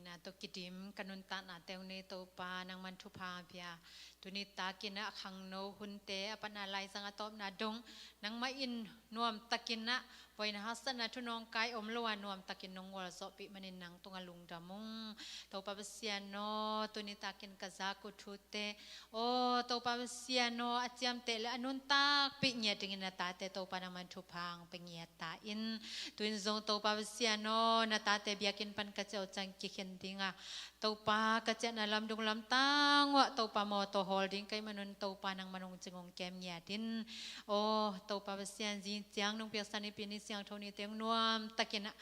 Na tawh kidim ka nuntakna teng ni Topa nangman thupha pia. Tuni takin ah khangno hunte a patna laizang a tawpna dong nangmah in nuamtakin ah boina haksatna thunawngkai om lo a nuamtakin nong gualzawhpih manin nang tungah lungdam ung. Topa Pasian aw, tuni takin ka zak uh thute aw Topa Pasian aw, a ciamteh le a nuntakpih ngiat dingin na tate Topa nangman thupha hong pia ngiat ta in. Tuin zong Topa Pasian aw, na tate biakinn pan ka ciah uh ciang kikhen ding a, Topa ka ciahna lamdung lamtang uah Topa mawtaw hawl ding ka hih manun Topa nangman hong cing hong kem ngiat in. Aw Topa Pasian, zing ciang nong piaksa nipi ni siangtho nite hong nuamtakin ah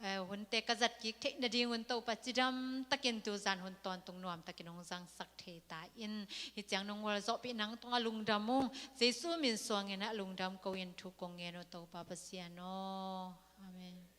eh, hunte ka zat kik theih nadingun Topa cidam takin tu zan hun tawntung nuam takin hong zangsak thei ta in. Hih ciang nong gualzawhpih nang tungah lungdam ung. Jesu min suangin ah lungdam ko in thu kong ngen uh Topa Pasian aw. Amen.